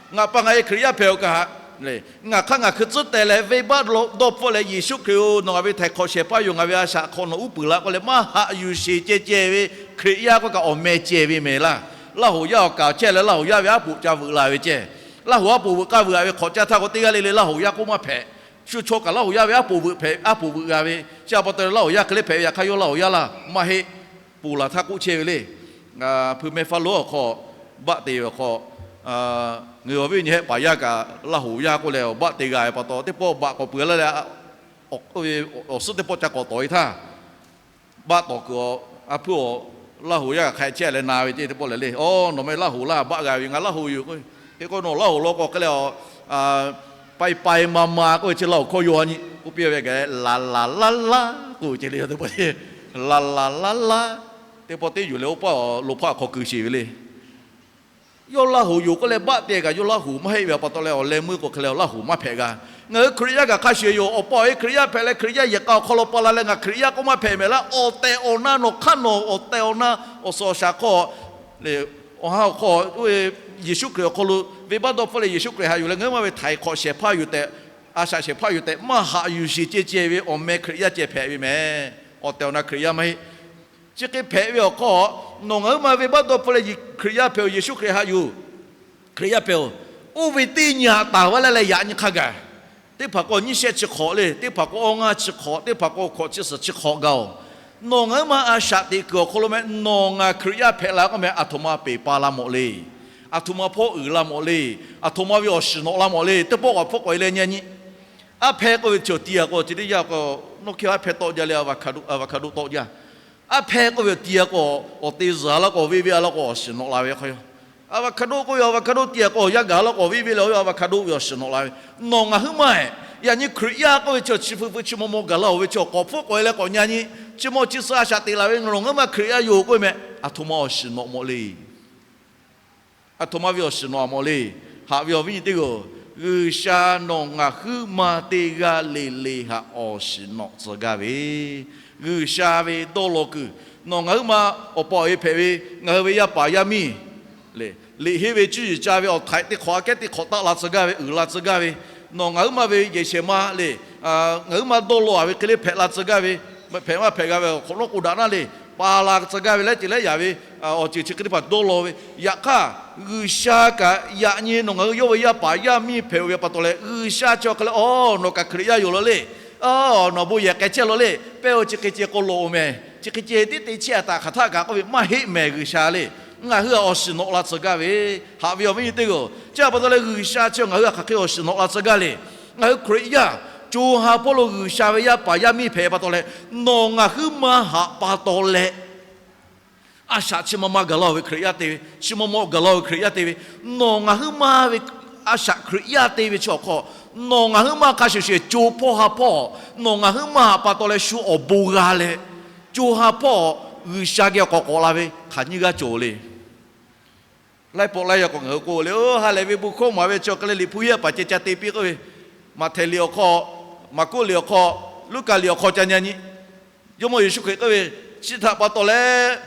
Ngaˬ pa ngaˬ e Hkriꞈ yaˇ hpehꞈ-oˬ kaꞈ, ngaˬ hk'aˇ ngaˬ hkui tcuhˉ teh leh venˇbaˆ dawˇ hpfuhˆ leh, Yeˍsuˆ Hkriꞈ-oˬ, nawˬ ngaˬ ve Htaiˍ hk'awꞈ shehˍ hpaˇ yoˬ, ngaˬ ve a shaꞈ hk'awꞈ nawˬ uˉ peunˍ la k'oˆ leh maˇ haꞈ yuˬ sheˍ ceh ceh ve Hkriꞈ yaˇ k'oˆ kaꞈ awˬ meh ceh ve mehˍ laˇ. Laˇ hoˍ yaˇ awˬ kaˍ awˬ chehˇ leh Laˇ hoˍ yaˇ ve aˉ poꞈ ca veuꞈ la ve ceh. Laˇ hoˍ aˉ poꞈ veuꞈ k'aˇ veuꞈ-a ve hk'awꞈ caˇ htaˇ k'o, teˇ g'aˇ le le Laˇ hoˍ yaˇ k'oˆ maˇ hpehꞈ. Shu chaw kaꞈ Laˇ hoˍ yaˇ ve aˉ poꞈ veuꞈ hpehꞈ, aˉ poꞈ veuꞈ g'a ve, chi a pa taw leh Laˇ hoˍ yaˇ hk'e le hpehꞈ ve, yaꞈ hk'aˇ yawˇ Laˇ hoˍ yaˇ laˇ maˇ heˆ. Ponˬ laˬ htaˇ k'oˆ chehˇ ve le. Ngaˬ hpui meh faˉ lonˉ awˬ hk'aw baˆ te ve awˬ hk'aw, ngaˬ hui awˬ viˉ awˬ nyi hehˆ paˍ yaˇ kaꞈ Laˇ hoˍ yaˇ k'oˆ leh awˬ baˆ te g'a ve pa taw, teˇ pawˆ baˆ k'awꞈ peuˬ laˇ leh, awˬ suhˉ teˇ pawˆ ca k'awꞈ tawˍ-e htaˇ, baˆ tawˍ kuiˬ awˬ, a hpuiˇ awˬ, Laˇ hoˍ yaˇ kaꞈ hk'a chehˇ leh na ve ceˇ teˇ pawˆ lehˬ le. Awˬ, nawˬ meh Laˇ hoˍ laˇ baˆ g'a ve, ngaˬ Laˇ hoˍ yoˬ k'o, hk'e k'o nawˬ Laˇ hoˍ law k'o hk'e leh, paiˍ paiˍ ma ma k'oˆ ve chi Laˇ hoˍ hkawˇ yaw nyi k'oˆ piˇ ve, laˬ laˬ laˇ laˇ k'oˆ ve ceˇ le. Teˇ pawˆ, laˬ laˬ laˇ laˇ, teˇ pawˆ teˇ yuˬ leh oˇ paˆ awˬ lo hpaˆ hk'aw keu sheˍ ve le. Yawˇ Laˇ hoˍ yoˬ k'oˆ leh baˆ te kaꞈ yawˇ Laˇ hoˍ maˇ heˆ ve a pa taw leh awˬ leh meuˇ k'o hk'e leh Laˇ hoˍ maˇ hpehꞈ g'a. Ngaˬ hui Hkriꞈ yaˇ kaꞈ hk'a shuˍ yoˬ. Awˬ pa awˬ e Hkriꞈ yaˇ hpehꞈ leh Hkriꞈ yaˇ yehˬ k'a awˬ hk'aw lo pa la leh ngaˬ Hkriꞈ yaˇ k'oˆ maˇ hpehꞈ mehˍ laˇ. Awˬ tehˬ awˬ na nawˬ hk'aˇ nawˬ awˬ tehˬ awˬ na awˬ suhˍ awˬ shaˍ hk'aw, awˬ ha awˬ hk'aw, Yeˍsuˆ Hkriꞈ awˬ hk'aw lo venˇbaˆ dawˇ hpfuhˆ leh Yeˍsuˆ Hkriꞈ haꞈ yuˬ leh ngaˬ hui maˇ ve Htaiˍ hk'awꞈ shehˍ hpaˇ yoˬ tehꞈ, a shaꞈ shehˍ hpaˇ yoˬ tehꞈ maˇ haꞈ yuˬ sheˍ ceh ceh ve awˬ meh Hkriꞈ yaˇ ceh hpehꞈ ve mehˍ. Awˬ tehˬ awˬ na Hkriꞈ yaˇ maˇ heˆ. Chi hk'e hpehꞈ ve awˬ hk'aw, nawˬ ngaˬ hui maˇ venˇbaˆ dawˇ hpfuhˆ leh Hkriꞈ yaˇ hpehꞈ-oˬ, Yeˍsuˆ Hkriꞈ haꞈ yuˬ, Hkriꞈ yaˇ hpehꞈ-oˬ, oˇ ve teˇ nyi htaꞈ taˍ vaˇ leh leh yaꞈ nyi hk'a gaˬ. Teˇ hpaˍ k'o nyiˇ shehˆ chi hk'awꞈ le, teˇ hpaˍ k'o awˇ ngaˇ chi hk'awꞈ, teˇ hpaˍ k'o hkawꞈ chi suhˍ chi hk'awꞈ gaˬ-oˬ. Nawˬ ngaˬ hui maˇ a shaꞈ teꞈ kuiˬ awˬ hk'aw lo meh, nawˬ ngaˬ Hkriꞈ yaˇ hpehꞈ la k'oˆ meh, aˬ htoꞈ ma peˬ pa la mawˬ le. Aˬ htoꞈ ma hpawˇ uiˍ la mawˬ le. Aˬ htoꞈ ma ve awˬ shiˍ nawꞈ la mawˬ le. Teˇ pawˆ k'awꞈ hpfuhˆ k'awꞈ e leh nyi nyi. Aˉ hpehˇ k'oˆ ve chi awˬ ti a k'o, chi teˇ yanˇ k'o, nawˇ hk'e aˉ hpehˇ tawˆ jaˇ leh, avocado tawˆ jaˇ. Aˉ hpehˇ k'oˆ ve awˬ ti a k'o, awˬ te zuhˬ la k'o, awˬ veˇ veˇ a la k'o, awˬ shiˍ nawꞈ la ve hk'aw yoˬ. Avocado k'oˆ ve, avocado ti a k'o, awˬ yanˇ gaˬ la k'o, awˬ veˇ veˇ leh, awˬ yanˇ avocado ve awˬ shiˍ nawꞈ la ve. Nawˬ ngaˬ huiˉ maˇ-ehˍ, yaꞈ nyi Hkriꞈ yaˇ k'oˆ ve chi awˬ chi fuiˍ fuiˍ chi maw maw gaˬ la-oˬ ve chi awˬ k'awꞈ hpfuhˆ k'awꞈ e leh k'awꞈ nyi nyi. Chi maw chi suh a shaꞈ teꞈ la ve, nawˬ ngaˬ huiˉ maˇ Hkriꞈ yaˇ yoˬ k'oˆ ve meh, aˬ htoꞈ ma awˬ shiˍ nawꞈ mawˬ le. Aˬ htoꞈ ma ve awˬ shiˍ nawꞈ a mawˬ le. Haꞈ ve awˬ viˉ nyi teˇ g'aˇ-oˬ, G'uiˬsha nawˬ ngaˬ huiˉ maˇ teˇ g'aˇ le le htaꞈ awˬ shiˍ nawꞈ tcuh gaˇ ve, G'uiˬsha ve dawˇ law kuiˬ, nawˬ ngaˬ huiˉ maˇ awˬ pa awˬ e hpehꞈ ve ngaˬ hui ve yaˇ paˍ yaˇ miˇ le, liꞈ henˇ ve cuˇ yiˍ ca ve awˬ htaiꞈ teˇ hk'awꞈ aꞈ kehˉ teˇ hk'awꞈ taˆ la tcuh gaˇ ve, uiˍ la tcuh gaˇ ve, nawˬ ngaˬ huiˉ maˇ ve yehˬ shehˍ ma le, ngaˬ huiˉ maˇ dawˇ law-a ve hk'e le hpehꞈ la tcuh gaˇ ve, hpehꞈ maˇ hpehꞈ g'a ve awˬ hk'awꞈ nawˉ k'o daꞈ naˇ le, pa la tcuh gaˇ ve leh ceuˬ leh yaꞈ ve awˬ ceuˬ chi hk'e teˇ hpaˍ dawˇ law ve. Yaꞈ hk'aˇ, G'uiˬsha kaꞈ yaꞈ nyi nawˬ ngaˬ hui yawˇ ve yaˇ paˍ yaˇ miˇ hpehꞈ-oˬ ve pa taw leh, G'uiˬsha chi awˬ hk'e leh, Awˬ, nawˬ kaꞈ Hkriꞈ yaˇ yoˬ law le. Awˬ, nawˬ bon yehˬ k'ai chehˇ law le. Pehˇ-oˬ, chi hk'e ceh k'o loꞈ-oˬ mehˍ. Chi hk'e ceh tiˉ te chehˇ-a taꞈ hk'aˬ htaˆ kaꞈ k'oˆ ve maˇ heˆ mehˍ G'uiˬsha le. Ngaˬ hui-a awˬ shiˍ nawꞈ la tcuh gaˇ ve, haꞈ ve awˬ viˉ nyi teˇ g'aˇ-oˬ, chi a pa taw leh G'uiˬsha chi ngaˬ hui-a hk'aˬ hk'e awˬ shiˍ nawꞈ la tcuh gaˇ le. Ngaˬ hui Hkriꞈ yaˇ co ha hpawˇ lo G'uiˬsha ve yaˇ paˍ yaˇ miˇ hpehꞈ pa taw leh, nawˬ ngaˬ huiˉ maˇ haꞈ pa taw leh, a shaꞈ chi maw maˇ gaˬ la-oˬ ve Hkriꞈ yaˇ te ve, chi maw maw gaˬ la-oˬ ve Hkriꞈ yaˇ te ve, nawˬ ngaˬ huiˉ maˇ ve a shaꞈ Hkriꞈ yaˇ te ve chi awˬ hk'aw, nawˬ ngaˬ huiˉ maˇ hk'a shuˍ shuˍ co hpawˇ ha hpawˇ, nawˬ ngaˬ huiˉ maˇ haꞈ pa taw leh shu awˬ bon g'a leh, co ha hpawˇ G'uiˬsha geh awˬ k'awꞈ k'awꞈ la ve hk'aˬ nyiˇ g'aˇ cawˬ le. Laiˉ pawˆ laiˉ yaˇ k'o ngaˬ hui k'oˆ le, Oˇ, ha lehˬ ve bon hkawˇ maˍ ve chi awˬ hk'e leh Liꞈ hpu hiˉ a paˍ ceh ca te piˇ k'oˆ ve, Maꞈhtehˍ liꞈ awˬ hk'aw, Maˍkuˆ liꞈ awˬ hk'aw, Luˉkaꞈ liꞈ awˬ hk'aw ca nyi nyi. Jawˇmawˇ Yeˍsuˆ Hkriꞈ k'oˆ ve, Chi htaꞈ pa taw leh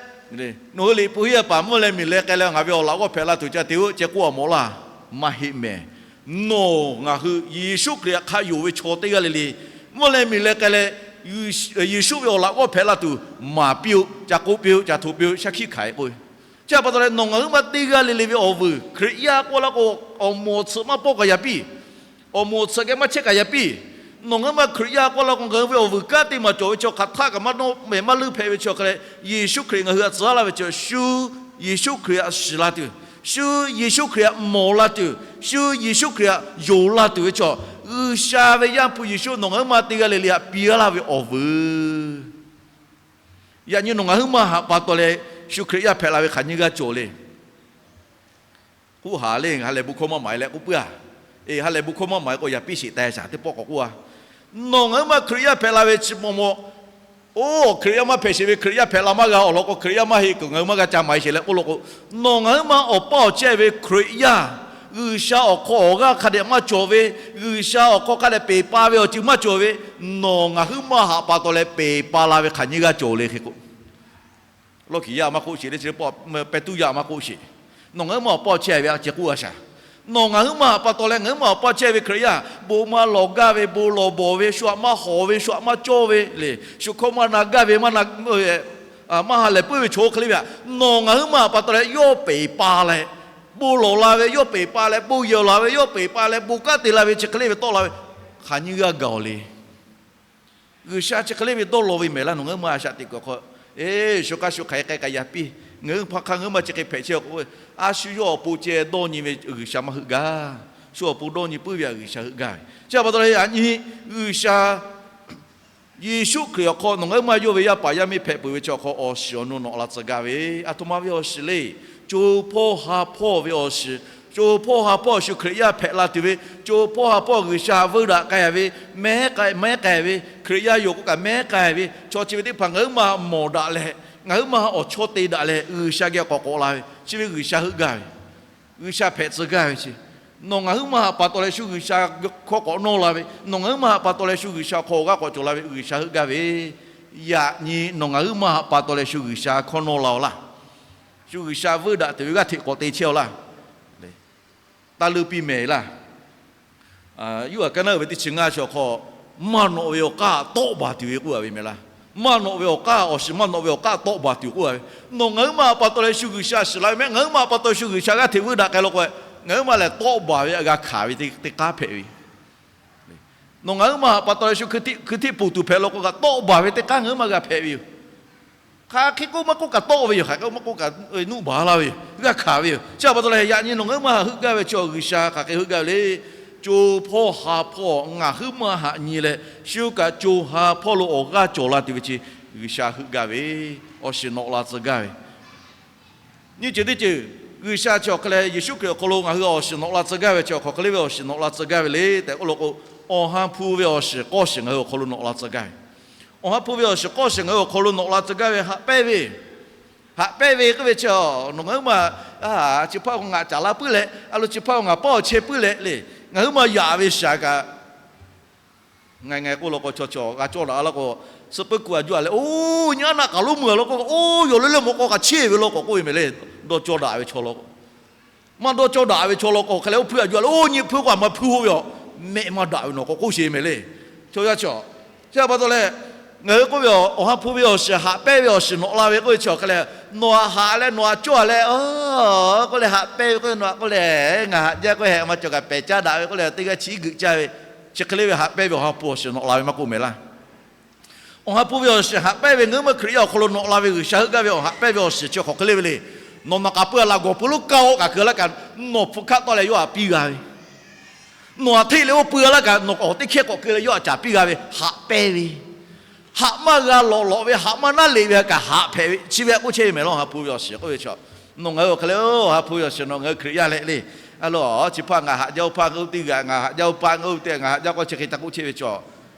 nawˬ hui Liꞈ hpu hiˉ a paˍ mvuhˇ leh miˬ leh k'ai leh ngaˬ ve awˬ laꞈ g'awˇ hpehꞈ la tuˬ ca te-oˆ ceh k'oˆ-a mawˬ laˇ. Maˇ heˆ mehˍ. Nawˬ ngaˬ hui Yeˍsuˆ Hkriꞈ htaꞈ hk'a yonˍ ve chaw teˇ g'aˇ le le, mvuhˇ leh miˬ leh k'ai leh Yeˍsuˆ ve awˬ laꞈ g'awˇ hpehꞈ la tuˬ maˍ piˇ-oˆ, ca k'oˆ piˇ-oˆ, ca hto piˇ-oˆ, shaˉ hkiˆ hkanˍ-e k'oˆ ve. Chi a pa taw leh nawˬ ngaˬ huiˉ maˇ teˇ g'aˇ le le ve awˬ vuiˬ, Hkriꞈ yaˇ k'oˆ laˇ k'o, awˬ moˍ awˬ tsuhꞈ maˇ pawˆ kaꞈ yaꞈ piˇ, awˬ moˍ awˬ tsuhꞈ geh maˇ chehˇ kaꞈ yaꞈ piˇ. Nawˬ ngaˬ huiˉ maˇ Hkriꞈ yaˇ k'oˆ laˇ k'o, ngaˬ hui ve awˬ vuiˬ kanˉ te maˍ cawˬ ve chi hk'aˬ htaˆ kaꞈ maˇ dawˇ mehˍ maˇ leuˉ hpehꞈ ve chi awˬ hk'e leh, Yeˍsuˆ Hkriꞈ ngaˬ hui htaꞈ tcuh laˇ ve chi, shu Yeˍsuˆ Hkriꞈ htaꞈ shiˍ la tuˬ, shu Yeˍsuˆ Hkriꞈ htaꞈ mawˬ la tuˬ, shu Yeˍsuˆ Hkriꞈ htaꞈ yonˍ la tuˬ ve chaw, G'uiˬsha ve Yaˇ hpu Yeˍsuˆ nawˬ ngaˬ huiˉ maˇ teˇ g'aˇ le le htaꞈ piˇ laˇ ve awˬ vuiˬ. Yaꞈ nyi nawˬ ngaˬ huiˉ maˇ haꞈ pa taw leh, shu Hkriꞈ yaˇ hpehꞈ la ve hk'aˬ nyiˇ g'aˇ cawˬ le. K'oˆ haˍ le, ha lehˬ bon hkawˇ maˇ maˍ-e leh k'oˆ puiˉ-a. E, ha lehˬ bon hkawˇ maˇ maˍ-e k'o yaꞈ piˇ sheˍ taˍ shaˍ teˇ pawˆ k'awꞈ k'oˆ-a. Nawˬ ngaˬ huiˉ maˇ Hkriꞈ yaˇ hpehꞈ la ve chi maw maw, oˇ Hkriꞈ yaˇ maˇ hpehꞈ sheˍ ve Hkriꞈ yaˇ hpehꞈ la maˇ g'a awˬ lawn k'o, Hkriꞈ yaˇ maˇ heˆ kuiˬ ngaˬ hui maˇ g'a ca maˍ-e sheˍ leh k'oˆ law k'o, nawˬ ngaˬ huiˉ maˇ awˬ paˇ awˬ chehˇ ve Hkriꞈ yaˇ, G'uiˬsha awˬ hk'aw awˬ g'aˇ hk'a dehꞈ maˇ cawˬ ve, G'uiˬsha awˬ hk'aw hk'a dehꞈ peˬ pa ve awˬ ceuˬ maˇ cawˬ ve, nawˬ ngaˬ huiˉ maˇ haꞈ pa taw leh peˬ pa la ve hk'aˬ nyiˇ g'aˇ cawˬ le hk'e k'o, Lawˇ kiˍ yaˇ maˇ k'oˆ sheˍ le, chi pehˇ tuˉ yaˇ maˇ k'oˆ sheˍ. Nawˬ ngaˬ huiˉ maˇ awˬ paˇ awˬ chehˇ ve a ceh k'oˆ g'a shaˍ. Nawˬ ngaˬ huiˉ maˬ htaꞈ pa taw leh ngaˬ huiˉ maˬ awˬ pa chehˇ ve Hkriꞈ yaˇ, bon maˇ lawˬ gaˇ ve, bon lawˬ bawˬ ve, shu htaꞈ maˇ hawˍ ve, shu htaꞈ maˇ cawˇ ve le, shu hkawˇ maˇ na gaˇ ve, maˇ na, maˇ ha lehˬ puiˉ ve chaw hk'e le ve htaꞈ nawˬ ngaˬ huiˉ maˬ htaꞈ pa taw leh yawˇ peˍ pa leh, bon lawˬ la ve, yawˇ peˍ pa leh, bon yehˬ la ve, yawˇ peˍ pa leh, bon kanˉ te la ve chi hk'e le ve tawˆ la ve, hk'aˬ nyiˇ g'aˇ gaˬ-oˬ le. G'uiˬsha chi hk'e le ve dawˇ law ve mehˍ laˇ. Nawˬ ngaˬ huiˉ maˬ a shaꞈ teꞈ kuiˬ awˬ hk'aw, eˬ, shu hk'aˇ shu hk'aˬ hk'e k'ai kaꞈ yaꞈ piˇ. Ngaˬ hui hpaˇ hk'aˇ ngaˬ huiˉ maˬ chi hk'e hpehꞈ chehˇ k'o, a shu yawˇ awˬ pon ceh dawˇ nyi ve G'uiˬsha maˇ heuˆ gaˇ. Shu awˬ pon dawˇ nyi puiˉ ve htaꞈ G'uiˬsha heuˆ gaˇ ve. Chi htaꞈ pa taw leh yaꞈ nyi G'uiˬsha Yeˍsuˆ Hkriꞈ awˬ hk'aw nawˬ ngaˬ huiˉ maˬ yawˇ ve yaˇ paˍ yaˇ miˇ hpehꞈ peuˬ ve chi awˬ hk'aw awˬ shiˍ awˬ nu nawꞈ la tcuh gaˇ ve, aˬ htoꞈ ma ve awˬ shiˍ le. Co hpawˇ ha hpawˇ ve awˬ shiˍ, co hpawˇ ha hpawˇ shu Hkriꞈ yaˇ hpehꞈ la tuˬ ve, co hpawˇ ha hpawˇ G'uiˬsha veuˇ daꞈ k'ai ve, mehˉ k'ai mehˉ k'ai ve, Hkriꞈ yaˇ yoˬ k'oˆ kaꞈ mehˉ k'ai ve, chaw chi ve teˇ hpaˍ ngaˬ huiˉ maˬ mawˬ daꞈ leh, ngaˬ huiˉ maˬ awˬ chawˇ te daꞈ leh G'uiˬsha geh k'awꞈ k'awꞈ la ve, chi ve G'uiˬsha heuˆ gaˇ ve, G'uiˬsha hpehꞈ tcuh gaˇ ve chi. Nawˬ ngaˬ huiˉ maˬ htaꞈ pa taw leh shu G'uiˬsha hkawˇ k'awꞈ nawˇ la ve, nawˬ ngaˬ huiˉ maˬ htaꞈ pa taw leh shu G'uiˬsha hk'aw awˬ g'aˇ k'awꞈ cawˬ la ve G'uiˬsha heuˆ gaˇ ve, yaꞈ nyi nawˬ ngaˬ huiˉ maˬ htaꞈ pa taw leh shu G'uiˬsha hkawˇ nawˇ la-oˬ laˇ. Shu G'uiˬsha veuˇ daꞈ tuˬ ve g'aˇ hteꞈ k'awꞈ te chehˇ-oˬ laˇ. Taˇ leuˇ piˇ mehˍ laˇ. Yuˇ aꞈ kaˇ naˉ uiˍ ve teˇ chi ngaˇ chi awˬ hk'aw, maˇ nawꞈ ve awˬ k'aˇ tawˆ baˬ tuˬ ve k'oˆ a ve mehˍ laˇ. Maˇ nawꞈ ve awˬ k'aˇ, awˬ shiˍ maˇ nawꞈ ve awˬ k'aˇ tawˆ baˬ tuˬ k'oˆ a ve, nawˬ ngaˬ huiˉ maˬ htaꞈ pa taw leh shu G'uiˬsha shiˍ la ve mehˆ, ngaˬ huiˉ maˬ htaꞈ pa taw shu G'uiˬsha g'aˇ hteꞈ veuˇ daꞈ k'ai law k'o, ngaˬ huiˉ maˬ lehˬ tawˆ baˬ ve htaꞈ g'a hkanˍ ve teˇ k'aˉ hpehꞈ ve yoˬ. Nawˬ ngaˬ huiˉ maˬ htaꞈ pa taw leh shu hkui htiˆ pui tuˬ hpehꞈ law k'o kaꞈ, tawˆ baˬ ve teˇ k'aˉ ngaˬ huiˉ maˬ g'a hpehꞈ ve yoˬ. Hk'aˬ hk'e k'oˆ maˇ k'oˆ kaꞈ tawˆ ve yoˬ. Hk'aˬ hk'e k'oˆ maˇ k'oˆ kaꞈ nuˆ baˬ laˇ ve yoˬ. G'a hkanˍ ve yoˬ. Chi htaꞈ pa taw leh yaꞈ nyi nawˬ ngaˬ huiˉ maˬ htaꞈ heuˆ gaˇ ve chi G'uiˬsha hk'aˬ hk'e heuˆ gaˇ ve le. Co hpawˇ ha hpawˇ ngaˬ huiˉ maˬ htaꞈ nyi leh, shu kaꞈ co ha hpawˇ lo awˬ g'aˇ cawˬ la tuˬ ve chi G'uiˬsha heuˆ gaˇ ve, awˬ shiˍ nawꞈ la tcuh gaˇ ve. Nyiˇ ceuˬ teˇ ceuˬ, G'uiˬsha chi awˬ hk'aw leh Yeˍsuˆ Hkriꞈ awˬ hk'aw lo ngaˬ hui awˬ shiˍ nawꞈ la tcuh gaˇ ve chi awˬ hk'aw hk'e le ve awˬ shiˍ nawꞈ la tcuh gaˇ ve le tehꞈ k'oˆ law k'o, Awˬ ha hpu ve awˬ shiˍ k'awˇ shiˍ ngaˬ hui awˬ hk'aw lo nawꞈ la tcuh gaˇ ve. Awˬ ha hpu ve awˬ shiˍ k'awˇ shiˍ ngaˬ hui awˬ hk'aw lo nawꞈ la tcuh gaˇ ve haꞈ pehnˇ ve, haꞈ pehnˇ ve k'oˆ ve chi, nawˬ ngaˬ huiˉ maˬ chi hpaˇ ngaˬ caˍ la puiˉ leh, a lo chi hpaˇ ngaˬ paˉ awˬ chehˇ puiˉ leh le, ngaˬ huiˉ maˬ yaꞈ ve shaˍ kaꞈ, ngaˬ ngaˬ k'oˆ law k'o, chaw chaw g'a cawˇ daꞈ laˇ k'o, suh puiˉ ku a juˇ a leh, oˇ nyi aˉ naˆ k'aˬ lo meuˇ a law k'o, oˇ yawˬ leuˉ leuˉ mawꞈ k'aw kaꞈ chehˇ ve law k'o k'oˆ ve mehˍ le. Dawˇ cawˇ daꞈ ve chaw law k'o, maˇ dawˇ cawˇ daꞈ ve chaw law k'o, hk'e leh oˇ hpuiˇ a juˇ a leh, oˇ nyi hpuiˇ k'o a ma hpuˇ oˇ ve a, mehˆ maˇ daꞈ ve nawˬ k'o k'oˆ sheˍ mehˍ le. Chaw yaˇ chi, chi htaꞈ pa taw leh, ngaˬ hui k'oˆ ve, Awˬ ha hpu ve awˬ shiˍ haꞈ pehnˇ ve awˬ shiˍ nawꞈ la ve k'oˆ ve chi awˬ hk'e leh, nawˬ htaꞈ haꞈ leh nawˬ htaꞈ cawˇ a leh, k'oˆ leh haꞈ pehnˇ ve k'oˆ ve nawˬ htaꞈ k'oˆ leh, ngaˬ haꞈ jaˇ k'oˆ hehꞈ maˇ cawˬ kaꞈ pehˬ caˇ daꞈ ve k'oˆ leh teˇ g'aˇ chi iˉ geuꞈ caˇ ve, chi hk'e le ve haꞈ pehnˇ ve Awˬ ha hpu awˬ shiˍ nawꞈ la ve maˇ k'oˆ mehˍ laˇ. Awˬ ha hpu ve awˬ shiˍ haꞈ pehnˇ ve ngaˬ huiˉ maˬ Hkriꞈ yaˇ awˬ hk'aw lo nawꞈ la ve G'uiˬsha heuˆ gaˇ ve awˬ haꞈ pehnˇ ve awˬ shiˍ chi hk'aˬ hk'e le ve le. Nawˬ naˬ k'aꞈ pui a laꞈ gawˬ pui lo kaˇ oˆ kaꞈ keu laˇ kaꞈ, nawˬ hpu hkaˆ tawˆ leh yawˇ htaꞈ piˇ g'a ve, nawˬ htaꞈ hteˇ leh oˇ pui a laˇ kaꞈ nawˬ k'awꞈ teˇ hkehˇ k'awꞈ keu leh yawˇ htaꞈ caˍ piˇ g'a ve haꞈ pehnˇ ve, haꞈ maˇ g'a lawꞈ lawꞈ ve, haꞈ maˇ naˉ leꞈ ve htaꞈ kaꞈ haꞈ hpehꞈ ve, chi ve htaꞈ k'oˆ chehˇ ve mehˍ laˇ. Awˬ ha hpu ve awˬ shiˍ k'oˆ ve chi, nawˬ ngaˬ hui awˬ hk'e le, Awˬ ha hpu ve awˬ shiˍ nawˬ ngaˬ hui Hkriꞈ yaˇ leh le, a lo chi hpaˇ ngaˬ haꞈ jaˇ oˇ hpaˇ ngaˬ hui teˇ g'aꞈ ngaˬ haꞈ jaˇ oˇ hpaˇ ngaˬ hui teˇ g'aꞈ ngaˬ haꞈ jaˇ k'o chi hk'e ca k'oˆ chehˇ ve chi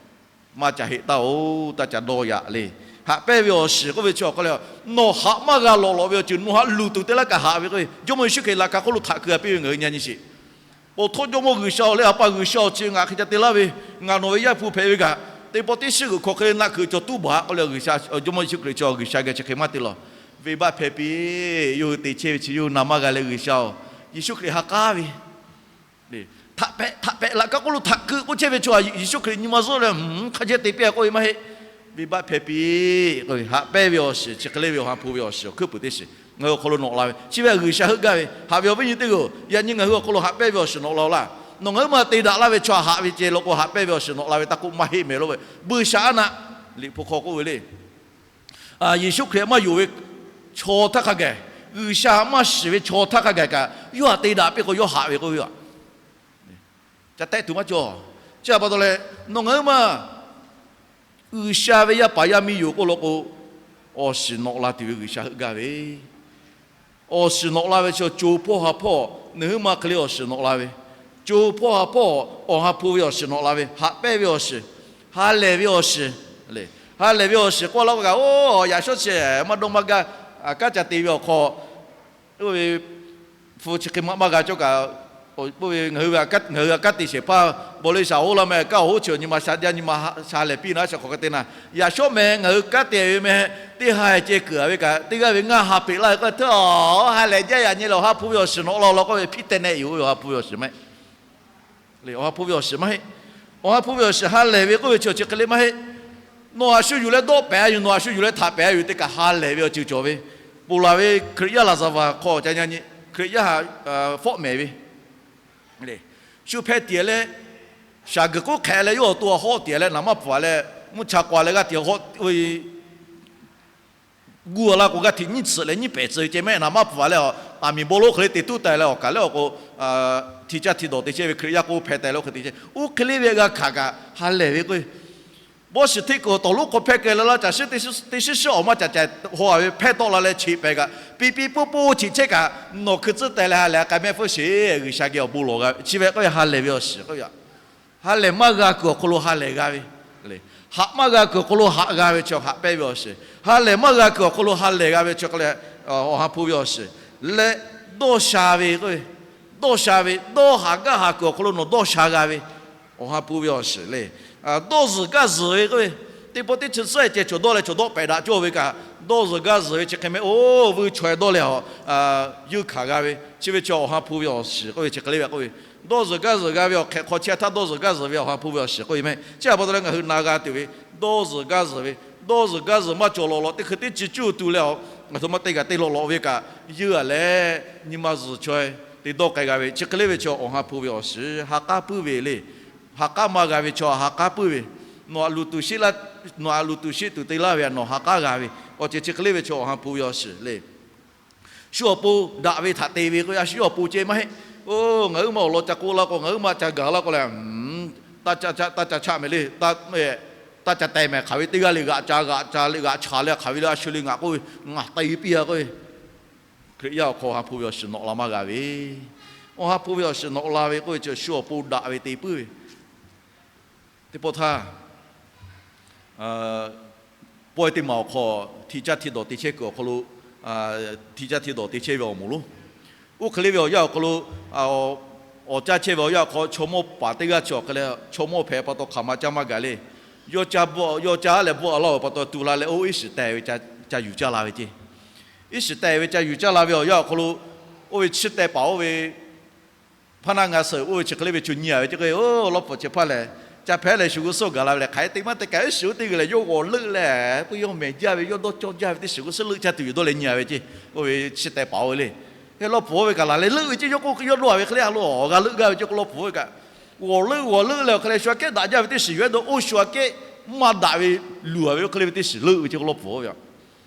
maˇ ca heˆ taˇ oˬ, taˇ ca dawˇ yaꞈ le. Haꞈ pehnˇ ve awˬ shiˍ k'oˆ ve chi awˬ hk'aw le, nawˬ haꞈ maˇ g'a lawꞈ lawꞈ ve awˬ ceuˬ nawˬ htaꞈ luˬ tuˬ te laˇ kaꞈ haꞈ ve k'oˆ ve, Jawˇmawˇ Yeˍsuˆ Hkriꞈ laꞈ ka hk'oˆ lo htaꞈ keu a piˇ ve ngaˬ hui nyi nyi sheˍ. Awˬ htawˇ Jawˇmawˇ G'uiˬsha awˬ leh Awˬ pa G'uiˬsha awˬ chi ngaˬ hk'e ca te laˇ ve, ngaˬ nawˬ ve Yaˇ hpu hpehꞈ ve kaꞈ, teˇ pawˆ teˇ shiˉ g'uiˬ hk'aw hk'e le naˆ hkui cawˬ tuˉ baˬ k'oˆ leh G'uiˬsha, Jawˇmawˇ Yeˍsuˆ Hkriꞈ chi G'uiˬsha geh chi hk'e maˇ te lawˬ. Venˇbaˆ hpehꞈ piˇ, yawˇ hui te chehˇ ve chi yawˇ hui na maˇ g'a leh G'uiˬsha-oˬ, Yeˍsuˆ Hkriꞈ ha k'aˉ ve htaꞈ pehꞈ htaꞈ pehꞈ laꞈ ka k'oˆ lo htaꞈ keu k'oˆ chehˇ ve chaw Yeˍsuˆ Hkriꞈ nyi ma zuhˆ leh, hk'a jehˇ te piˇ a k'oˆ ve maˇ heˆ. Venˇbaˆ hpehꞈ piˇ k'oˆ ve, haꞈ pehnˇ ve awˬ shiˍ chi hk'e le ve Awˬ ha hpu ve awˬ shiˍ awˬ hkuiˉ puiˍ teˇ shiˍ ngaˬ hui awˬ hk'aw lo nawꞈ la ve, chi ve G'uiˬsha heuˆ gaˇ ve. Haꞈ ve awˬ viˉ nyi teˇ g'aˇ-oˬ, yaꞈ nyi ngaˬ hui awˬ hk'aw lo haꞈ pehnˇ ve awˬ shiˍ nawꞈ la-oˬ laˇ. Nawˬ ngaˬ huiˉ maˬ te daꞈ laˇ ve chaw haꞈ ve ceh law k'o, haꞈ pehnˇ ve awˬ shiˍ nawꞈ la ve taˇ k'oˆ maˇ heˆ mehˍ laˇ ve. Buiˇshaˆaˉnaˆ Liꞈ hpu hk'aw k'oˆ ve le, Yeˍsuˆ Hkriꞈ maˇ yonˍ ve chaw htaˇ hk'a gaˬ, G'uiˬsha maˇ shiˍ ve chaw htaˇ hk'a gaˬ kaꞈ, yawˇ htaꞈ te daꞈ piˇ k'o yawˇ haꞈ ve k'oˆ ve a, ca tehˆ tuˬ maˇ cawˬ. Chi htaꞈ pa taw leh, nawˬ ngaˬ huiˉ maˬ G'uiˬsha ve yaˇ paˍ yaˇ miˇ yoˬ k'oˆ law k'o, awˬ shiˍ nawꞈ la tuˬ ve G'uiˬsha heuˆ gaˇ ve. Awˬ shiˍ nawꞈ la ve chi co hpawˇ ha hpawˇ nawˬ huiˉ maˬ hk'e le awˬ shiˍ nawꞈ la ve, co hpawˇ ha hpawˇ Awˬ ha hpu ve awˬ shiˍ nawꞈ la ve, haꞈ pehnˇ ve awˬ shiˍ, ha lehˬ ve awˬ shiˍ, ha lehˬ ve awˬ shiˍ k'oˆ laˇ k'o kaꞈ, oˇ yaꞈ shawˉ chi maˇ dawˇ maˇ gaˇ, kanˉ ca te ve awˬ hk'aw, oˇ ve hpu chi hk'e maˇ maˇ g'a cawˇ kaꞈ, K'oˆ ve, ngaˬ hui a, ngaˬ hui a kanˉ te shehˍ hpaˇ, bawˬ le shaˍ hoˉ laˇ meh, kanˉ awˬ hoˉ chi nyi ma sha jaˇ, nyi ma sha lehˬ piˇ na shaꞈ hk'aˬ hk'e te na. Yaꞈ shawˉ meh ngaˬ hui kanˉ te ve meh, teˇ ha ceh kuiˬ a ve kaꞈ, teˇ g'aˇ ve ngaˇ ha peꞈ laˇ ve k'o, hteˇ a, ha lehˬ jaˇ yaꞈ nyi leh Awˬ ha hpu ve awˬ shiˍ nawꞈ la law k'oˆ ve hpiˇ teh neh yoˬ ve, Awˬ ha hpu ve awˬ shiˍ maˇ heˆ. Awˬ ha hpu ve awˬ shiˍ maˇ heˆ. Awˬ ha hpu ve awˬ shiˍ ha lehˬ ve k'oˆ ve chi awˬ chi hk'e le maˇ heˆ. Nawˬ a shu yuˬ leh dawˆ pehˍ a yoˬ, nawˬ a shu yuˬ leh htaꞈ pehˍ a yoˬ, teˇ kaꞈ ha lehˬ ve awˬ ceuˬ cawˬ ve. Ponˬ laˬ ve Hkriꞈ yaˇ laˍ zaˍ vaˬ hk'aw ca nyi, Hkriꞈ yaˇ htaꞈ fawˆ mehˍ ve, shu hpeh tiˍ leh, shaˍ guiˬ k'oˆ hk'ehꞈ leh yawˇ awˬ to a hawˆ tiˍ leh naˍ maˇ pfuhˍ leh, mvuhˇ cha k'aw leh g'aˇ hteꞈ hawˆ ve, gu a la k'o g'aˇ hteꞈ nyiˇ tsuhꞈ leh nyiˇ pehˍ tcuh ceh mehˆ naˍ maˇ pfuhˍ leh, aˬ miˍ bon lonˉ hk'e le te tuˉ taˍ leh awˬ kaˬ leh awˬ k'o, hti caˇ hti dawˬ te chehˇ ve Hkriꞈ yaˇ k'o hpeh taˍ leh oˇ hk'e te chehˇ. Oˇ hk'e le ve g'a hkanˍ kaꞈ ha lehˬ ve k'oˆ ve, bawˇ shiˍ hteˇ kuiˬ awˬ tawˍ lonˉ hk'aw hpehˇ keh leh laˇ caˬ shiˉ teˇ shiˉ shiˉ awˬ maˇ caˬ caˬ haw a ve hpehˇ tawˆ la leh cheꞈ pehˍ kaꞈ, piˇ piˇ puˇ puˇ cheꞈ chehˇ kaꞈ, nawˬ hkui tcuhˉ teh leh ha lehˬ k'ai mehˆ hpfuhˇ sheˍ. G'uiˬsha geh awˬ bon lawˬ g'a ve chi ve k'oˆ ve ha lehˬ ve awˬ shiˍ k'oˆ ve. Ha lehˬ maˇ g'a kuiˬ awˬ hk'aw lo ha lehˬ g'a ve, haꞈ maˇ g'a kuiˬ awˬ hk'aw lo haꞈ g'a ve chi haꞈ pehnˇ ve awˬ shiˍ. Ha lehˬ maˇ g'a kuiˬ awˬ hk'aw lo ha lehˬ g'a ve chi hk'e leh, Awˬ ha hpu ve awˬ shiˍ leh, dawˇ sha ve k'oˆ ve, dawˇ sha ve, dawˇ haꞈ gaˇ haꞈ kuiˬ awˬ hk'aw lo nawˬ dawˇ sha g'a ve, Awˬ ha hpu ve awˬ shiˍ le. Dawˇ zuhˬ gaˇ zuhˬ ve k'oˆ ve, teˇ pawˆ teˇ chi suhˉ ceh cawˬ dawˇ leh cawˬ dawˆ pehˍ daꞈ cawˇ ve kaꞈ, dawˇ zuhˬ gaˇ zuhˬ ve chi hk'e meh oˇ vuiˇ chaweh dawˇ leh a, yeuˇ hkanˍ g'a ve chi ve chi Awˬ ha hpu ve awˬ shiˍ k'oˆ ve chi hk'e le ve k'oˆ ve, dawˇ zuhˬ gaˇ zuhˬ g'a ve awˬ hk'ehꞈ hk'aw chi a htaˇ dawˇ zuhˬ gaˇ zuhˬ ve Awˬ ha hpu ve awˬ shiˍ k'oˆ ve meh. Chi a pa taw leh ngaˬ hui na g'a tuˬ ve, dawˇ zuhˬ gaˇ zuhˬ ve, dawˇ zuhˬ gaˇ zuhˬ maˇ cawˬ lawˬ lawˬ teˇ hkui teˇ chi cuˇ tu leh a, ngaˬ hui maˇ te gaˬ te lawˬ lawˬ ve kaꞈ, yeuˇ a leh nyi ma zuhˬ chaweh te dawˇ k'ai g'a ve chi hk'e le ve chi Awˬ ha hpu ve awˬ shiˍ ha k'aˉ puiˉ ve le. Ha k'aˉ maˇ g'a ve chaw ha k'aˉ puiˉ ve, nawˬ aꞈ luˬ tuˬ sheˆ laˇ, nawˬ aꞈ luˬ tuˬ sheˆ tuˬ te laˇ ve a nawˬ ha k'aˉ g'a ve, awˬ ceuˬ chi hk'e le ve chaw Awˬ ha hpu ve awˬ shiˍ le. Shu awˬ pon daꞈ ve htaꞈ te ve k'o, a shu yawˇ awˬ pon ceh maˇ heˆ. Oˇ, ngaˬ huiˉ ma awˬ lawn ca k'oˆ laˇ k'o, ngaˬ huiˉ ma ca gaˬ laˇ k'o leh, taˇ ca chaˆ mehˍ le, taˇ ca teh mehˍ hk'aˬ ve teˇ g'aˇ le g'aꞈ ca g'aꞈ ca le g'aꞈ cha leh hk'aˬ ve le a shu le ngaˬ k'oˆ ve, ngaˬ te piˇ a k'oˆ ve, Hkriꞈ yaˇ awˬ hk'aw Awˬ ha hpu ve awˬ shiˍ nawꞈ la maˇ g'a ve, Awˬ ha hpu ve awˬ shiˍ nawꞈ la ve k'oˆ ve chi shu awˬ pon daꞈ ve te puiˉ ve. Teˇ pawˆ htaˇ, pawehˇ teˇ maˬ awˬ hk'aw hti caˇ hti dawˬ te chehˇ kuiˬ awˬ hk'aw lo, hti caˇ hti dawˬ te chehˇ ve awˬ moˍ lonˉ, oˇ hk'e le ve awˬ yanˇ awˬ hk'aw lo, awˬ caˇ chehˇ ve awˬ yanˇ awˬ hk'aw chaw mawˇ paˍ teˇ g'aˇ chi awˬ hk'e leh chaw mawˇ hpehꞈ pa taw hk'aˬ ma caˇ maˇ gaˬ le. Yawˇ caˇ bvuhˆ, yawˇ caˇ leh bvuhˆ a laˇ ve pa taw tu la leh oˇ iˉ shiˍ teh ve ca yuˬ caˇ la ve ceˇ. Iˉ shiˍ teh ve ca yuˬ caˇ la ve awˬ yanˇ awˬ hk'aw lo, oˇ ve chiˇ teh paˍ oˇ ve hpaˇ naˆ ngaˇ suhˍ oˇ ve chi hk'e le ve chaw nyi a ve ceˇ k'o, oˇ lawˇ pfuhˍ chi hpaˇ lehˬ, ca hpehˇ leh shu g'uˇ suhˉ gaˬ la ve lehˬ hk'aˬ hk'e te maˇ te kaꞈ iˉ shiˍ oˇ teˇ g'uiˬ lehˬ yawˇ g'awˬ leuˆ leh, puiˉ yawˇ mehˍ jaˇ ve yawˇ dawˇ cawˇ jaˇ ve teˇ shiˍ g'uˇ suhˉ leuˆ caˇ tuˬ yoˬ dawˇ leh nyi a ve ceˇ. Oˇ ve chiˇ teh paˍ oˇ ve le. Heh lawˇ pfuhˍ oˇ ve kaꞈ laˬ leh leuˆ ve ceˇ, yawˇ k'oˆ yawˇ dawˇ a ve hk'e le a lo awˬ g'a leuˆ gaˇ ve ceˇ k'o lawˇ pfuhˍ oˇ ve kaꞈ, g'awˬ leuˆ g'awˬ leuˆ leh awˬ hk'e leh shu aꞈ kehˉ daꞈ jaˇ ve teˇ shiˍ yuˬ ehˉ dawˇ oˇ shu aꞈ kehˉ maˇ daꞈ ve luˬ a ve oˇ hk'e le ve teˇ shiˍ leuˆ ve ceˇ k'o lawˇ pfuhˍ oˇ ve a.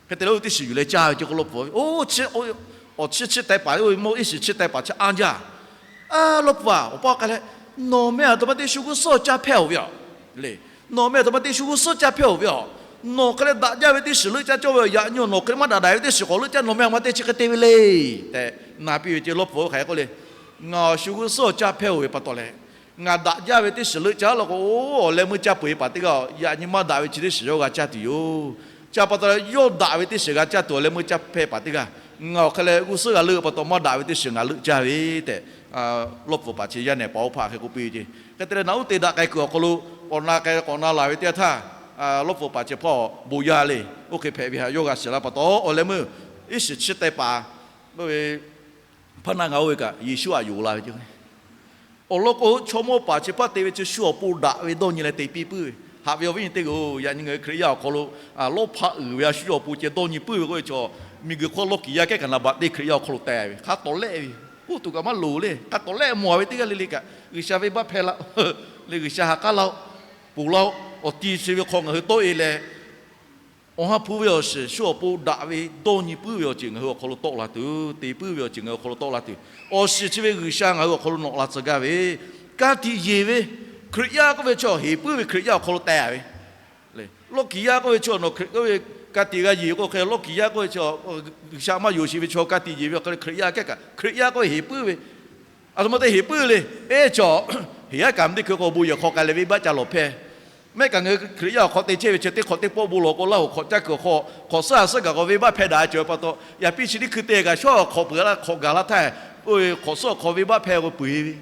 Hk'e te leh oˇ ve teˇ shiˍ yuˬ leh caˇ ve ceˇ k'o lawˇ pfuhˍ oˇ ve, oˇ chi, awˬ chiˇ chiˇ teh paˍ oˇ ve mawˇ iˉ shiˍ chiˇ teh paˍ chi anˇ jaˇ. A lawˇ pfuhˍ a, awˬ paˇ k'ai leh, nawˬ meh a htoꞈ ma te shu g'uˇ suhˉ caˇ hpehˇ oˬ ve a le. Nawˬ meh a htoꞈ ma te shu g'uˇ suhˉ caˇ hpehˇ oˬ ve a. Nawˬ hk'e leh daꞈ jaˇ ve teˇ shiˍ leuˆ caˇ cawˇ ve a, yaꞈ nyi nawˬ hk'e leh maˇ daꞈ daꞈ ve teˇ shiˍ k'awꞈ leuˆ caˇ, nawˬ meh a ma te chi hk'e te ve le tehꞈ na piˇ ve ceˇ. Lawˇ pfuhˍ oˇ ve hk'aˬ hk'e k'oˆ le, ngaˬ awˬ shu g'uˇ suhˉ caˇ hpehˇ oˬ ve pa taw leh, ngaˬ daꞈ jaˇ ve teˇ shiˍ leuˆ caˇ law k'o, awˬ leh meuˇ caˇ peuˬ ve paˍ teˇ g'aˇ yaꞈ nyi maˇ daꞈ ve chi teˇ shiˍ yawˇ g'a caˇ tuˬ yoˬ. Chi pa taw leh yawˇ daꞈ ve teˇ shiˍ g'a caˇ tuˬ awˬ leh meuˇ caˇ hpehˇ paˍ teˇ g'aˇ, ngaˬ awˬ hk'e leh g'uˇ suhˉ g'a leuˆ pa taw maˇ daꞈ ve teˇ shiˍ ngaˬ leuˆ caˇ ve tehꞈ, lawˇ pfuhˍ paˍ chi yaˇ nehˬ paˍ oˇ hpaˇ hk'e k'oˆ piˇ ve ceˇ. Hk'e te leh naꞈ uˉ te daꞈ k'ai kuiˬ awˬ hk'aw lo, k'awꞈ na k'ai k'awꞈ na laˬ ve teˇ yanˇ htaˇ, lawˇ pfuhˍ paˍ chi hpaˇ awˬ bon yaˇ le, oˇ hk'e hpehꞈ ve htaꞈ yawˇ g'a shiˍ la pa taw awˬ leh meuˇ iˉ shiˍ chiˇ teh paˍ oˇ ve hpaˇ naˆ ngaˇ oˇ ve kaꞈ Yeˍsuˆ htaꞈ yonˍ la ve ceˇ. Awˬ lawn k'o, chaw mawˇ paˍ chi hpaˇ te ve chi shu awˬ pon daꞈ ve dawˇ nyi leh te piˇ puiˉ ve. Haꞈ ve awˬ viˉ nyi teˇ g'aˇ-oˬ, yaꞈ nyi ngaˬ hui Hkriꞈ yaˇ awˬ hk'aw lo lawˇ hpaˇ uiˍ ve a shu awˬ pon ceh dawˇ nyi puiˉ ve k'oˆ ve chaw, miˬguiˬ hk'oˆ lawˇ kiˍ yaˇ kehˉ kaꞈ naˍ baꞈ teˇ Hkriꞈ yaˇ awˬ hk'aw lo teh ve hk'a tawˍ lehˆ ve, oˇ tuˬ kaꞈ maˇ loˍ le. Hk'a tawˍ lehˆ mawˬ ve teˇ g'aˇ le le kaꞈ G'uiˬsha venˇbaˆ hpehˇ laˇ-oˆ le, G'uiˬsha ha k'aˉ laˇ-oˆ, ponˬ laˇ-oˆ, awˬ ti chi ve hk'aw ngaˬ hui tawˆ e leh, Awˬ ha hpu ve awˬ shiˍ shu awˬ pon daꞈ ve dawˇ nyi puiˉ ve awˬ ceuˬ ngaˬ hui awˬ hk'aw lo tawˆ la tuˬ, te puiˉ ve awˬ ceuˬ ngaˬ hui awˬ hk'aw lo tawˆ la tuˬ, awˬ shiˍ chi ve G'uiˬsha ngaˬ hui awˬ hk'aw lo nawꞈ la tcuh gaˇ ve, ka tiꞈ yeˬ ve Hkriꞈ yaˇ k'oˆ ve chaw heˍ puiˉ ve Hkriꞈ yaˇ awˬ hk'aw lo teh ve le. Lawˇ kiˍ yaˇ k'oˆ ve chaw nawˬ Hkriꞈ k'oˆ ve ka tiꞈ g'a yeˬ k'o hk'e, lawˇ kiˍ yaˇ k'oˆ ve chaw G'uiˬsha maˇ yonˍ sheˍ ve chaw ka tiꞈ yeˬ ve awˬ hk'e le Hkriꞈ yaˇ kehˉ kaꞈ Hkriꞈ yaˇ k'oˆ ve heˍ puiˉ ve, a htoꞈ ma te heˍ puiˉ le. Eˇ, chaw heˍ yaˇ kaꞈ mvuhˇ teˇ hkui k'o bon yehˬ hk'aw k'ai leh venˇbaˆ ca lawˬ hpehˇ. Mehˆ kaꞈ ngaˬ hui Hkriꞈ yaˇ awˬ hk'aw te chehˇ ve chi teˇ hk'awꞈ teˇ pawˆ bon lawˬ k'o, Laˇ huˍ hk'awꞈ caˇ kuiˬ awˬ hk'aw hk'awꞈ suhˉ ha suhˉ gaˬ k'o venˇbaˆ hpehˇ daꞈ cawˬ ve pa taw, yaꞈ piˇ chi teˇ hkui te kaꞈ shawˉ hk'awꞈ peuˬ laˇ hk'awꞈ gaˬ la htaˇ, Oˇ ve hk'awꞈ suhˉ awˬ hk'aw venˇbaˆ hpehˇ k'o peuˬ-e ve,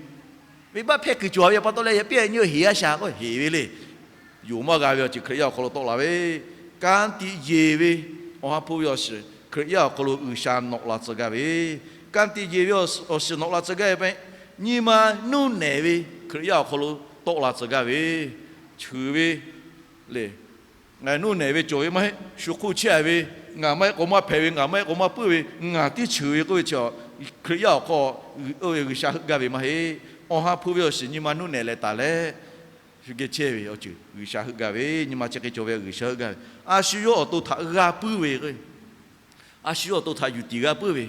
venˇbaˆ hpehˇ kuiˬ cawˬ ve pa taw leh yaꞈ piˇ nyi-o heˍ-a shaˍ k'o heˍ ve le. Yonˍ maˇ g'a ve awˬ ceuˬ Hkriꞈ yaˇ awˬ hk'aw lo tawˆ la ve, ka tiꞈ yeˬ ve, awˬ ha hpu ve awˬ shiˍ Hkriꞈ yaˇ awˬ hk'aw lo G'uiˬsha nawꞈ la tcuh gaˇ ve, ka tiꞈ yeˬ ve awˬ shiˍ nawꞈ la tcuh gaˇ ve, nyi ma nuˇ nehˬ ve Hkriꞈ yaˇ awˬ hk'aw lo tawˆ la tcuh gaˇ ve, cheuˬ ve le. Nuˇ nehˬ ve cawˬ ve maˇ heˆ, shu hk'oˆ chehˇ-a ve, ngaˬ maˇ heˆ k'o maˇ hpehꞈ ve, ngaˬ maˇ heˆ k'o maˇ puiˉ ve, ngaˬ tiˉ cheuˬ ve k'oˆ ve chi, Hkriꞈ yaˇ awˬ hk'aw oˇ ve G'uiˬsha heuˆ gaˇ ve maˇ heˆ. Awˬ ha hpu ve awˬ shiˍ nyi ma nuˇ nehˬ leh taˍ leh, shu geh chehˇ ve awˬ ceuˬ G'uiˬsha heuˆ gaˇ ve, nyi ma chi hk'e cawˬ ve G'uiˬsha heuˆ gaˇ ve, a shu yawˇ awˬ to htaꞈ g'a puiˉ ve k'o, a shu yawˇ awˬ to htaꞈ yuˬ tiˍ g'a puiˉ ve,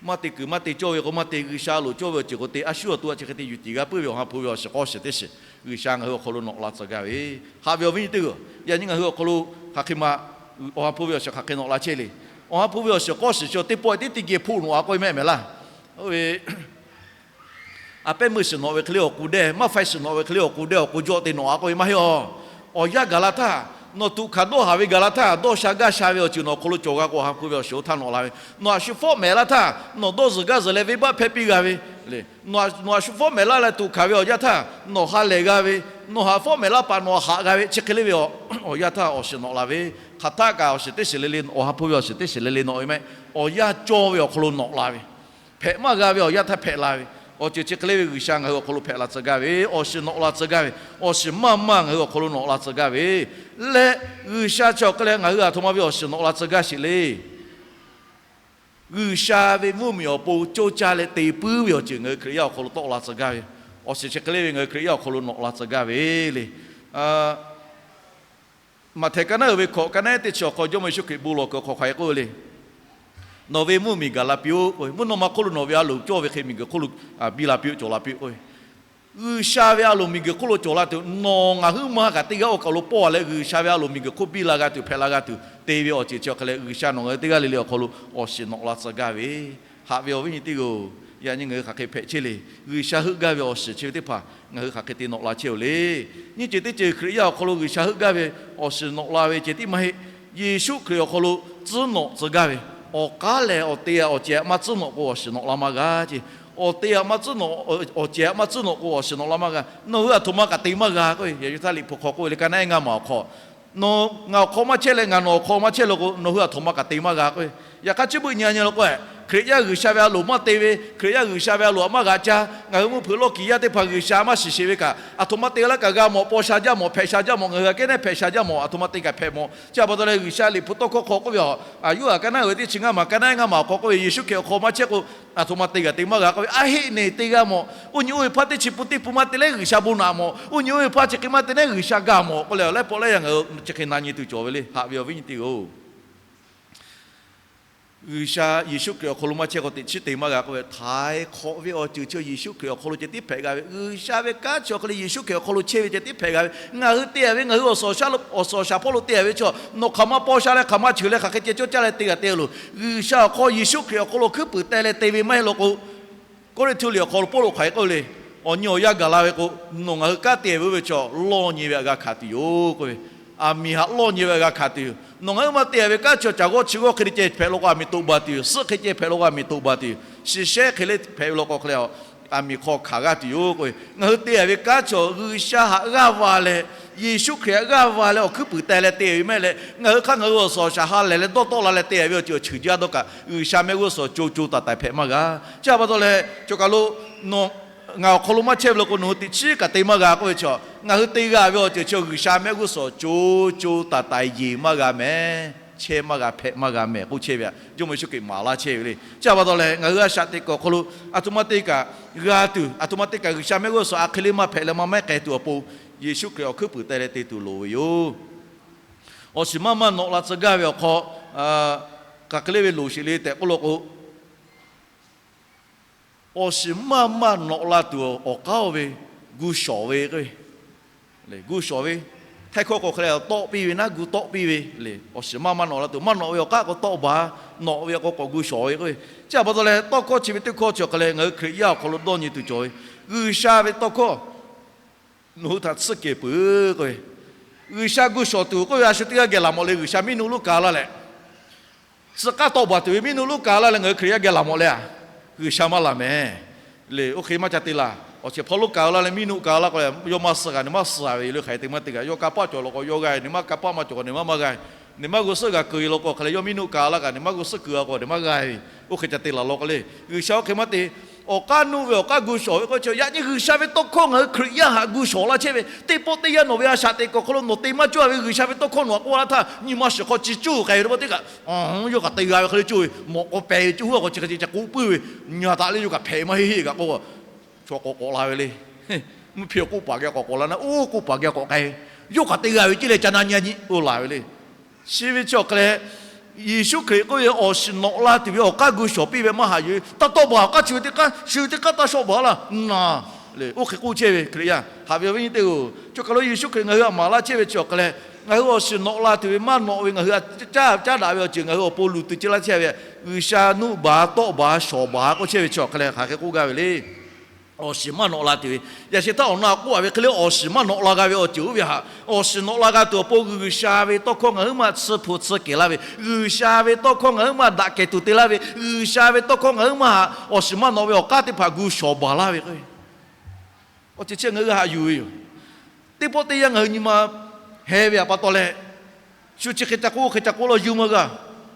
maˇ te kuiˬ maˇ te cawˇ ve k'o maˇ te, G'uiˬsha loˍ cawˇ ve awˬ ceuˬ k'o te, a shu yawˇ awˬ to htaꞈ chi hk'e te yuˬ tiˍ g'a puiˉ ve awˬ ha hpu ve awˬ shiˍ k'awˇ shiˍ teˇ shiˍ G'uiˬsha ngaˬ hui awˬ hk'aw lo nawꞈ la tcuh gaˇ ve, haꞈ ve awˬ viˉ nyi teˇ g'aˇ, yaꞈ nyi ngaˬ hui awˬ hk'aw lo hk'aˬ hk'e ma awˬ ha hpu ve awˬ shiˍ hk'aˬ hk'e nawꞈ la chehˇ le. Awˬ ha hpu ve awˬ shiˍ k'awˇ shiˍ chi teˇ pawˆ tiˉ teˇ geh hpoˆ nawꞈ-a k'oˆ ve mehˆ mehˍ laˇ. Oˇ ve a pehˉ meuˇ shiˍ nawꞈ ve hk'e le awˬ k'u dehˇ, maˇ faiˇ shiˍ nawꞈ ve hk'e le awˬ k'u dehˇ awˬ k'u jawˆ te nawꞈ-a k'oˆ ve maˇ heˆ-aˬ. Awˬ yanˇ gaˬ la htaˇ, nawˬ tuꞈ hkanˍ dawˇ haˍ ve gaˬ la htaˇ, dawˇ sha gaˇ sha ve awˬ ceuˬ nawˬ awˬ hk'aw lo cawˬ g'a k'o, awˬ ha hpu ve awˬ shiˍ oˇ htaˇ nawꞈ la ve. Nawˬ a shu fawˉ mehˍ laˇ htaˇ, nawˬ dawˇ zuhˬ gaˇ zuhˬ leh venˇbaˆ hpehˇ piˇ g'a ve le. Nawˬ a shu fawˉ mehˍ laˇ leh tuꞈ hkanˍ ve awˬ yanˇ htaˇ, nawˬ ha lehˬ g'a ve, nawˬ haꞈ fawˉ mehˍ laˇ paˍ nawˬ haꞈ g'a ve, chi hk'e le ve awˬ yanˇ htaˇ awˬ shiˍ nawꞈ la ve, hk'aˬ htaˆ kaꞈ awˬ shiˍ teˇ shiˍ le le, awˬ ha hpu ve awˬ shiˍ teˇ shiˍ le le nawꞈ ve mehˆ. Awˬ yanˇ cawˇ ve awˬ hk'aw lo nawꞈ la ve, hpehꞈ maˇ g'a ve awˬ yanˇ htaˇ hpehꞈ la ve, awˬ ceuˬ chi hk'e le ve G'uiˬsha ngaˬ hui awˬ hk'aw lo hpehꞈ la tcuh gaˇ ve, awˬ shiˍ nawꞈ la tcuh gaˇ ve, awˬ shiˍ maˇ maˇ ngaˬ hui awˬ hk'aw lo nawꞈ la tcuh gaˇ ve, leh G'uiˬsha chi awˬ hk'e leh ngaˬ hui a htoꞈ ma ve awˬ shiˍ nawꞈ la tcuh gaˇ sheˍ le. G'uiˬsha ve mvuhˇmiˬ awˬ pon coˇ caˇ leh te puiˉ ve awˬ ceuˬ ngaˬ hui Hkriꞈ yaˇ awˬ hk'aw lo tawˆ la tcuh gaˇ ve, awˬ shiˍ chi hk'e le ve ngaˬ hui Hkriꞈ yaˇ awˬ hk'aw lo nawꞈ la tcuh gaˇ ve le. Maꞈhtehˍ ka naˉ uiˍ ve hkawꞈ ka naˉ teˇ chi awˬ hk'aw Jawˇmawˇ Yeˍsuˆ Hkriꞈ bon lawˬ kuiˬ awˬ hk'aw hk'aˬ hk'e k'oˆ ve le. Nawˬ ve mvuhˇmiˬ gaˬ la piˇ-oˆ k'o, mvuhˇ naw ma hk'oˆ lo nawˬ ve a loˍ cawˇ ve hk'e miˬguiˬ hk'oˆ lo biˇ la piˇ-oˆ, cawˬ la piˇ-oˆ k'oˆ ve, G'uiˬsha ve a loˍ miˬguiˬ hk'oˆ lo cawˬ la tuˬ, nawˬ ngaˬ huiˉ ma kaꞈ teˇ g'aˇ oˇ kaˬ lo pawˇ leh G'uiˬsha ve a loˍ miˬguiˬ hk'oˆ biˇ la g'a tuˬ, hpehꞈ la g'a tuˬ te ve awˬ ceuˬ chi awˬ hk'e leh, G'uiˬsha nawˬ ngaˬ hui teˇ g'aˇ le le awˬ hk'aw lo awˬ shiˍ nawꞈ la tcuh gaˇ ve, haꞈ ve awˬ viˉ nyi teˇ g'aˇ-oˬ, yaꞈ nyi ngaˬ hui hk'aˬ hk'e hpehꞈ chehˇ le. G'uiˬsha heuˆ gaˇ ve awˬ shiˍ chi ve teˇ hpaˍ ngaˬ hui hk'aˬ hk'e te nawꞈ la chehˇ-oˬ le. Nyiˇ ceuˬ teˇ ceuˬ Hkriꞈ yaˇ awˬ hk'aw lo G'uiˬsha heuˆ gaˇ ve awˬ shiˍ nawꞈ la ve ceh tiˉ maˇ heˆ. Yeˍsuˆ Hkriꞈ awˬ hk'aw lo tcuhˉ nawꞈ tcuh gaˇ ve, awˬ k'aˉ lehˬ awˬ te awˬ cehˬ maˇ tcuhˉ nawꞈ k'o, awˬ shiˍ nawꞈ la maˇ g'a ce. Awˬ te maˇ tcuhˉ nawꞈ, awˬ cehˬ maˇ tcuhˉ nawꞈ k'o, awˬ shiˍ nawꞈ la maˇ g'a. Nawˬ hui a htoꞈ ma kaꞈ te maˇ g'a k'oˆ ve, yaꞈ nyi htaˇ Liꞈ hpu hk'aw k'oˆ ve le, ka naˉ eˉ ngaˇ maˬ awˬ hk'aw, nawˬ ngaˬ awˬ hk'aw maˇ chehˇ leh ngaˬ nawˬ awˬ hk'aw maˇ chehˇ lo k'o, nawˬ hui a htoꞈ ma kaꞈ te maˇ g'a k'oˆ ve. Yaꞈ hk'aˇ chi beuꞈ nyi a nyi lo k'o, Hkriꞈ yaˇ G'uiˬsha ve a loˍ maˇ te ve, Hkriꞈ yaˇ G'uiˬsha ve a loˍ maˇ g'a caˇ, ngaˬ hui mvuhˇ hpeuꞈ lawˇ kiˬ yaˇ teˇ hpaˍ G'uiˬsha maˇ shiˍ sheˍ ve kaꞈ, a htoꞈ ma te laˇ kaꞈ g'a mawˬ, paw sha jaˇ mawˬ, hpehꞈ sha jaˇ mawˬ, ngaˬ hui aꞈ kehˉ nehˉ hpehꞈ sha jaˇ mawˬ, a htoꞈ ma te kaꞈ hpehꞈ mawˬ. Chi a pa taw leh G'uiˬsha Liꞈ hpu tawˇ hkawˇ hk'aw k'oˆ ve, a, Yoˇhanˬ ka naˉ uiˍ ve teˇ chi ngaˇ maˬ, ka naˉ eˉ ngaˇ maˬ awˬ hk'aw k'oˆ ve, Yeˍsuˆ Hkriꞈ awˬ hk'aw maˇ chehˇ k'o, a htoꞈ ma te kaꞈ te maˇ g'a k'oˆ ve, a heˆ neˬ te g'a mawˬ. Oˇ nyi oˇ ve hpaˇ teˇ chi pun teˇ pun maˇ te leh G'uiˬsha bon naꞈ mawˬ. Oˇ nyi oˇ ve hpaˇ chi hk'e maˇ te leh G'uiˬsha gaˇ mawˬ k'oˆ leh, laiˉ pawˆ laiˉ yaˇ ngaˬ hui chi hk'e na nyi tuˬ cawˬ ve le, haꞈ ve awˬ viˉ nyi teˇ g'aˇ-oˬ. G'uiˬsha Yeˍsuˆ Hkriꞈ awˬ hk'aw lo maˇ chehˇ k'o teꞈ chiˉ te maˇ g'a k'oˆ ve, htaiˍ hk'awꞈ ve awˬ ceuˬ chi Yeˍsuˆ Hkriꞈ awˬ hk'aw lo ceh tiˉ hpehꞈ g'a ve, G'uiˬsha ve kanˉ chi awˬ hk'e leh Yeˍsuˆ Hkriꞈ awˬ hk'aw lo chehˇ ve ceh tiˉ hpehꞈ g'a ve, ngaˬ hui te-a ve, ngaˬ hui awˬ suhˍ awˬ shaˉ lo, awˬ suhˍ awˬ shaˍ hpawˇ lo te-a ve chi, nawˬ hk'aˬ ma paw sha leh hk'aˬ ma cheuˬ leh hk'aˬ hk'e ceh cawˇ caˇ leh te g'a te-a loˬ. G'uiˬsha awˬ hk'aw Yeˍsuˆ Hkriꞈ awˬ hk'aw lo hkuiˉ puiˍ teh leh te ve maˇ heˆ law k'o, Kawˇrenˍhtuˆ liꞈ awˬ hk'aw lo Pawˇluꞈ hk'aˬ hk'e k'oˆ ve le, awˬ nyi awˬ yanˇ gaˬ la ve k'o, nawˬ ngaˬ hui kanˉ te-a ve oˇ ve chi lawˇ nyi ve htaꞈ g'a hkanˍ tuˬ yoˬ k'oˆ ve, aˬ miˍ haꞈ lawˇ nyi ve htaꞈ g'a hkanˍ tuˬ yoˬ. Nawˬ ngaˬ hui maˇ te-a ve kanˉ chi caˬ g'awˇ chi g'awˇ hk'e le ceh hpehꞈ law k'o, aˬ miˍ toꞈ baˬ tuˬ yoˬ. Suhˆ hk'e ceh hpehꞈ law k'o, aˬ miˍ toꞈ baˬ tuˬ yoˬ. Shiˍ shehˉ hk'e le hpehꞈ ve law k'o hk'e le, aˬ miˍ hk'aw hkanˍ g'a tuˬ yoˬ k'oˆ ve, ngaˬ hui te-a ve kanˉ chi G'uiˬsha htaꞈ g'aˇ va leh, Yeˍsuˆ Hkriꞈ htaꞈ g'aˇ va leh awˬ hkuiˉ puiˍ teh leh te-a ve maˇ heˆ leh, ngaˬ hui hk'aˇ ngaˬ hui awˬ suhˍ awˬ shaˍ ha lehˬ leh dawˇ tawˆ la leh te-a ve awˬ ceuˬ awˬ cheuˬ jaˇ dawˇ kaꞈ, G'uiˬsha mehˆ g'uˇ suhˍ co co taiˍ taiˍ hpehꞈ maˇ g'a. Chi a pa taw leh, chaw kaˬ lo nawˬ ngaˬ awˬ hk'aw lo maˇ chehˇ ve law k'o, nawˬ hui teꞈ chiˉ kaꞈ te maˇ g'a k'oˆ ve chi, ngaˬ hui te g'a ve awˬ ceuˬ chi G'uiˬsha mehˆ g'uˇ suhˍ co co taiˍ taiˍ yeˬ maˇ g'a mehˍ, chehˇ maˇ g'a, hpehꞈ maˇ g'a mehˍ k'oˆ chehˇ ve htaꞈ Jawˇmawˇ Yeˍsuˆ Hkriꞈ maˍ laˇ chehˇ ve le. Chi a pa taw leh, ngaˬ hui a shaꞈ teꞈ kuiˬ awˬ hk'aw lo a htoꞈ ma te kaꞈ g'a tuˬ, a htoꞈ ma te kaꞈ G'uiˬsha mehˆ g'uˇ suhˍ a hk'e le maˇ hpehꞈ leh maˇ mehˉ k'ai tuˬ awˬ pon, Yeˍsuˆ Hkriꞈ awˬ hkuiˉ puiˍ teh leh te tuˬ loˍ ve yoˬ. Awˬ shiˍ maˇ maˇ nawꞈ la tcuh gaˇ ve awˬ hk'aw, hk'aˬ hk'e le ve loˍ sheˍ le tehꞈ k'oˆ law k'o, awˬ shiˍ maˇ maˇ nawꞈ la tuˬ awˬ k'aˉ-oˬ ve, gu shawˍ ve k'o, gu shawˍ ve, htaiˇ hkawˇ k'o hk'e le tawˆ piˇ ve naˉ, gu tawˆ piˇ ve le. Awˬ shiˍ maˇ maˇ nawꞈ la tuˬ, maˇ nawꞈ ve awˬ k'aˉ k'o tawˆ baˬ, nawꞈ ve k'o k'awꞈ gu shawˍ ve k'o, chi a pa taw leh tawˇ hkawˇ chi ve teˇ hkawˇ chi awˬ hk'e leh ngaˬ hui Hkriꞈ yaˇ awˬ hk'aw lo dawˇ nyi tuˬ cawˬ ve, G'uiˬsha ve tawˇ hkawˇ nawˬ hui htaꞈ tsuhˇ kehˬ peuˬ k'o, G'uiˬsha gu shawˍ tuˬ k'oˆ ve a shu teˇ g'aˇ geh laˬ mawˬ le. G'uiˬsha miˇ nuˇ loˉ ka laˇ leh, tcuh k'aˉ tawˆ baˬ tuˬ ve miˇ nuˇ loˉ ka laˇ leh ngaˬ hui Hkriꞈ yaˇ geh laˬ mawˬ le a. G'uiˬsha maˇ laˬ mehˍ le. Oˇ hk'e maˇ ca te laˬ. Awˬ shehˍ hpaw lonˉ kaˍ laˇ leh miˇ nuˆ kaˍ laˇ k'o, yawˇ maˇ suh g'a, nawˬ maˇ suh ve yoˬ le. Hk'aˬ hk'e te maˇ te kaꞈ, yawˇ kanˇ paˆ cawˬ law k'o yawˇ g'a ve, nawˬ maˇ kanˇ paˆ maˇ cawˬ k'o nawˬ maˇ maˇ g'a ve. Nawˬ maˇ g'uˇ suhˉ g'a kuiˬ e law k'o, hk'aˬ leh yawˇ miˇ nuˆ kaˍ laˇ kaꞈ nawˬ maˇ g'uˇ suhˉ kuiˬ a k'o nawˬ maˇ g'a ve. Oˇ hk'e ca te laˬ law k'o le. G'uiˬsha oˇ hk'e maˇ te. Awˬ k'aˉ nuˆ ve awˬ k'aˉ gu shawˍ ve k'oˆ chi, yaꞈ nyi G'uiˬsha ve tawˇ hkawˇ ngaˬ hui Hkriꞈ yaˇ htaꞈ gu shawˍ laˇ chehˇ ve, teˇ pawˆ teˇ yanˇ nawˬ ve a shaꞈ teꞈ kuiˬ awˬ hk'aw lo nawˬ te maˇ cawˇ ve G'uiˬsha ve tawˇ hkawˇ nawˬ htaꞈ k'oˆ laˇ htaˇ, nyi ma shiˍ hk'aw ci cuˇ k'ai ve teˇ pawˆ teˇ kaꞈ, yawˇ kaꞈ te g'a ve hk'e le cawˇ ve, mawꞈ k'aw pehˍ ve cawˇ huˉ a k'aw chi hk'e ca k'oˆ puiˉ ve, nyi a taꞈ le yawˇ kaꞈ hpehꞈ maˇ heˆ heˆ kaꞈ k'oˆ, chaw k'awꞈ k'awꞈ la ve le. Mvuhˇ hpiˇ awˬ k'oˆ paˍ geh k'awꞈ k'awꞈ la na, oˇ k'oˆ paˍ geh k'awꞈ k'ai ve, yawˇ kaꞈ te g'a ve ceˇ leh ca na nyi a nyi oˇ laˬ ve le. Chi ve chi awˬ hk'aw leh, Yeˍsuˆ Hkriꞈ k'oˆ ve awˬ shiˍ nawꞈ la tuˬ ve awˬ k'aˉ gu shawˍ piˇ ve maˇ haꞈ yuˬ ve, taˇ tawˆ baˬ, awˬ k'aˉ chi ve teˇ k'aˉ, chi ve teˇ k'aˉ taˇ shawˆ baˬ laˇ na le. Oˇ hk'e k'oˆ chehˇ ve Hkriꞈ yaˇ haꞈ ve awˬ viˉ nyi teˇ-oˬ, chaw kaˬ lo Yeˍsuˆ Hkriꞈ ngaˬ hui htaꞈ maˍ laˇ chehˇ ve chi awˬ hk'aw leh, ngaˬ hui awˬ shiˍ nawꞈ la tuˬ ve maˇ nawꞈ ve ngaˬ hui a caˉ caˉ daꞈ ve awˬ ceuˬ ngaˬ hui awˬ pon luˬ tuˬ ce laˇ chehˇ ve, G'uiˬsha nuˆ baˬ tawˆ baˬ shawˍ baˬ k'oˆ chehˇ ve chi awˬ hk'aw leh hk'aˬ hk'e k'oˆ gaˇ ve le. Awˬ shiˍ maˇ nawꞈ la tuˬ ve, yaꞈ sheh htaˇ awˬ na k'oˆ a ve hk'e le, awˬ shiˍ maˇ nawꞈ la g'a ve awˬ ceuˬ oˇ ve htaꞈ awˬ shiˍ nawꞈ la g'a tuˬ awˬ pon G'uiˬsha ve tawˇ hkawˇ ngaˬ hui maˇ tsuhˇ hpu tsuhˇ kehˬ laˇ ve, G'uiˬsha ve tawˇ hkawˇ ngaˬ hui maˇ daꞈ kehˬ tuˬ te laˇ ve, G'uiˬsha ve tawˇ hkawˇ ngaˬ hui maˇ htaꞈ awˬ shiˍ maˇ nawꞈ ve awˬ k'aˉ teˇ hpaˍ gu shawˍ baˬ laˇ ve k'o, awˬ ceuˬ chi ngaˬ hui haꞈ yuˬ ve yoˬ. Teˇ pawˆ teˇ yanˇ ngaˬ hui nyi ma heh ve htaꞈ pa taw leh, shu chi hk'e ca k'oˆ hk'e ca k'oˆ law yuˬ maˇ g'a.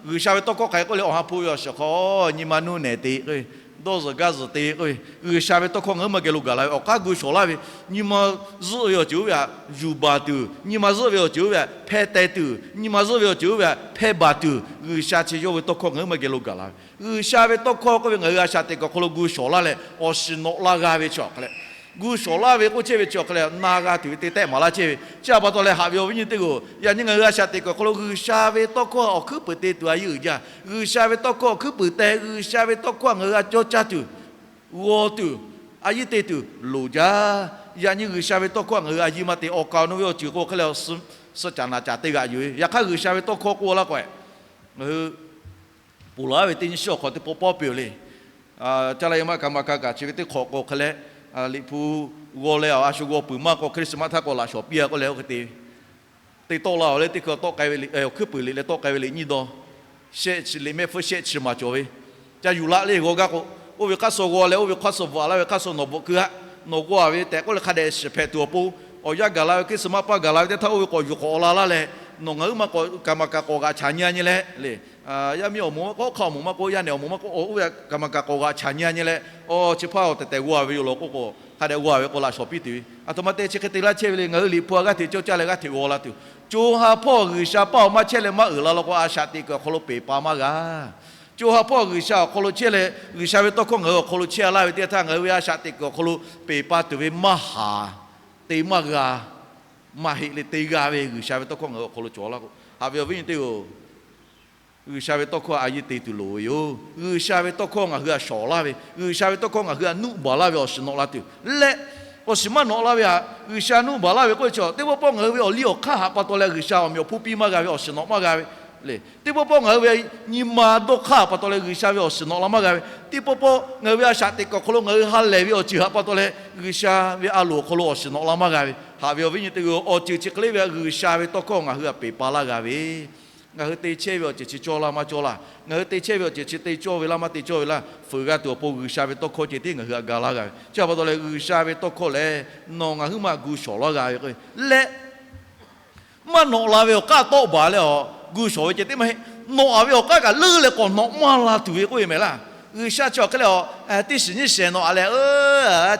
G'uiˬsha ve tawˇ hkawˇ hk'aˬ hk'e k'oˆ le, Awˬ ha hpu ve awˬ shiˍ hk'aw nyi ma nuˇ nehˬ te k'oˆ ve, dawˇ zuhˬ gaˇ zuhˬ te k'oˆ ve, G'uiˬsha ve tawˇ hkawˇ ngaˬ hui maˇ geh lo gaˬ la ve awˬ k'aˉ gu shawˍ laˇ ve, nyi ma zuhˆ ve awˬ ceuˬ oˇ ve htaꞈ yuˬ baˬ tuˬ, nyi ma zuhˆ ve awˬ ceuˬ oˇ ve htaꞈ hpeh teh tuˬ, nyi ma zuhˆ ve awˬ ceuˬ oˇ ve htaꞈ hpeh baˬ tuˬ, G'uiˬsha chi yawˇ ve tawˇ hkawˇ ngaˬ hui maˇ geh lo gaˬ la ve. G'uiˬsha ve tawˇ hkawˇ k'oˆ ve ngaˬ hui a shaꞈ teꞈ kuiˬ awˬ hk'aw lo gu shawˍ laˇ leh awˬ shiˍ nawꞈ la g'a ve chi awˬ hk'aw leh, gu shawˍ laˇ ve k'oˆ chehˇ ve chi awˬ hk'aw leh na g'a tuˬ ve te tehˆ maˍ laˇ chehˇ ve chi htaꞈ pa taw leh haꞈ ve awˬ viˉ nyi teˇ-oˬ, yaꞈ nyi ngaˬ hui a shaꞈ teꞈ kuiˬ awˬ hk'aw lo G'uiˬsha ve tawˇ hkawˇ awˬ hkuiˉ puiˍ te tuˬ a yeˇ uiˍ jaˇ. G'uiˬsha ve tawˇ hkawˇ awˬ hkuiˉ puiˍ te, G'uiˬsha ve tawˇ hkawˇ ngaˬ hui a cawˇ caˇ tuˬ, g'aw tuˬ, a yeˇ te tuˬ loˍ jaˇ. Yaꞈ nyi G'uiˬsha ve tawˇ hkawˇ ngaˬ hui a yeˇ maˇ te, awˬ kaˍ awˬ nu ve awˬ ceuˬ k'o hk'e leh suh caˍ naˍ caˍ te g'aꞈ yuˬ ve. Yaꞈ hk'aˇ G'uiˬsha ve tawˇ hkawˇ k'oˆ laˇ k'o, ngaˬ hui ponˬ laˬ ve teˇ nyi shiˉ awˬ hk'aw teˇ pawˆ pawˆ peuˬ le. Caˇ laˇ yaˇ maˇ ka ma ka kaꞈ chi ve teˇ hk'awꞈ k'o hk'e leh, Liꞈ hpu g'aw leh a shu g'aw peuˬ maˇ k'o, Christmas htaˇ k'awꞈ laꞈ shawˍ piˇ a k'oˆ leh oˇ hk'e te ve. Te tawˆ la-oˬ leh teˇ hkui tawˆ k'ai ve le, awˬ hkuiˉ puiˍ liꞈ leh tawˆ k'ai ve liꞈ nyiˇ daw, shehˆ chi liꞈ mehˆ hpfuhˇ shehˆ chi maˍ cawˬ ve. Ca yuˬ laꞈ le g'aw gaˇ k'o, oˇ ve hk'aˇ suh g'aw leh oˇ ve hk'aˇ suh bvuhꞈ laˇ ve hk'aˇ suh nawˬ bvuhꞈ keu haˆ, nawˬ g'aw a ve tehꞈ k'oˆ leh hk'a dehꞈ shiˍ hpehꞈ tuˬ awˬ pon, awˬ yanˇ gaˬ la ve Christmas paˇ gaˬ la ve teˇ htaˇ oˇ ve k'awꞈ yuˬ k'awꞈ la laˇ leh, nawˬ ngaˬ huiˉ ma k'awꞈ kaˍ maˍ kaꞈ k'awꞈ g'aꞈ chaˍ nyi a nyi leh le. Yaˇ miˇ awˬ moˍ maˇ k'oˆ, hk'aˇ awˬ moˍ maˇ k'oˆ, yaˇ nehˬ awˬ moˍ maˇ k'oˆ, oˇ ve kaˍ maˍ kaꞈ k'awꞈ g'aꞈ chaˍ nyi a nyi leh, awˬ chi hpaˇ awˬ tehˬ tehˬ g'aw a ve yoˬ law k'oˆ k'o, hk'a dehꞈ g'aw a ve k'o laꞈ shawˍ piˇ tuˬ ve. A htoꞈ ma te chi hk'e te laˇ chehˇ ve le. Ngaˬ hui Liꞈ hpu a g'aˇ hteꞈ cawˇ caˇ leh g'aˇ hteꞈ g'aw la tuˬ, co ha hpawˇ G'uiˬsha paˇ awˬ maˇ chehˇ leh maˇ uiˍ la law k'o, a shaꞈ teꞈ kuiˬ awˬ hk'aw lo peˬ pa maˇ g'a. Co ha hpawˇ G'uiˬsha awˬ hk'aw lo chehˇ leh, G'uiˬsha ve tawˇ hkawˇ ngaˬ hui awˬ hk'aw lo chehˇ a laˇ ve teˇ htaˇ, ngaˬ hui ve a shaꞈ teꞈ kuiˬ awˬ hk'aw lo peˬ pa tuˬ ve maˇ haˍ, te maˇ g'a, maˇ heˆ leh te g'a ve G'uiˬsha ve tawˇ hkawˇ ngaˬ hui awˬ hk'aw lo cawˬ laˇ k'o, haꞈ ve awˬ viˉ nyi teˇ-oˬ, G'uiˬsha ve tawˇ hkawˇ a yeˇ te tuˬ loˍ ve yoˬ. G'uiˬsha ve tawˇ hkawˇ ngaˬ hui htaꞈ shawˍ laˇ ve, G'uiˬsha ve tawˇ hkawˇ ngaˬ hui htaꞈ nuˆ baˬ laˇ ve awˬ shiˍ nawꞈ la tuˬ leh, awˬ shiˍ maˇ nawꞈ la ve htaꞈ G'uiˬsha nuˆ baˬ laˇ ve k'oˆ ve chi, teˇ pawˆ pawˆ ngaˬ hui ve awˬ liˇ awˬ hk'aˇ htaꞈ pa taw leh G'uiˬsha awˬ meꞈ awˬ hponˇ piˇ maˇ g'a ve awˬ shiˍ nawꞈ maˇ g'a ve le. Teˇ pawˆ pawˆ ngaˬ hui ve nyi ma dawˇ hk'aˇ pa taw leh G'uiˬsha ve awˬ shiˍ nawꞈ la maˇ g'a ve. Teˇ pawˆ pawˆ ngaˬ hui ve a shaꞈ teꞈ kuiˬ awˬ hk'aw lo ngaˬ hui ha lehˬ ve awˬ ceuˬ htaꞈ pa taw leh G'uiˬsha ve a loˍ awˬ hk'aw lo awˬ shiˍ nawꞈ la maˇ g'a ve. Haꞈ ve awˬ viˉ nyi teˇ-oˬ, awˬ ceuˬ chi hk'e le ve G'uiˬsha ve tawˇ hkawˇ ngaˬ hui htaꞈ peˬ pa laˇ g'a ve, ngaˬ hui te chehˇ ve awˬ ceuˬ chi cawˇ laˇ maˇ cawˇ laˇ, ngaˬ hui te chehˇ ve awˬ ceuˬ chi te cawˇ ve laˇ maˇ te cawˇ ve laˇ, fuiˍ g'a tuˬ awˬ pon G'uiˬsha ve tawˇ hkawˇ ceh tiˉ ngaˬ hui htaꞈ ga laˇ g'a ve. Chi htaꞈ pa taw leh G'uiˬsha ve tawˇ hkawˇ lehˬ, nawˬ ngaˬ huiˉ maˇ gu shawˍ laˇ g'a ve k'o leh, maˇ nawꞈ la ve awˬ k'aˉ tawˆ baˬ leh awˬ gu shawˍ ve ceh tiˉ maˇ heˆ. Nawꞈ a ve awˬ k'aˉ kaꞈ leuˉ leh k'awꞈ nawꞈ maˇ la tuˬ ve k'oˆ ve mehˍ laˇ. G'uiˬsha chi awˬ hk'e leh, teˇ shiˍ nyiˇ shehˍ nawꞈ a leh,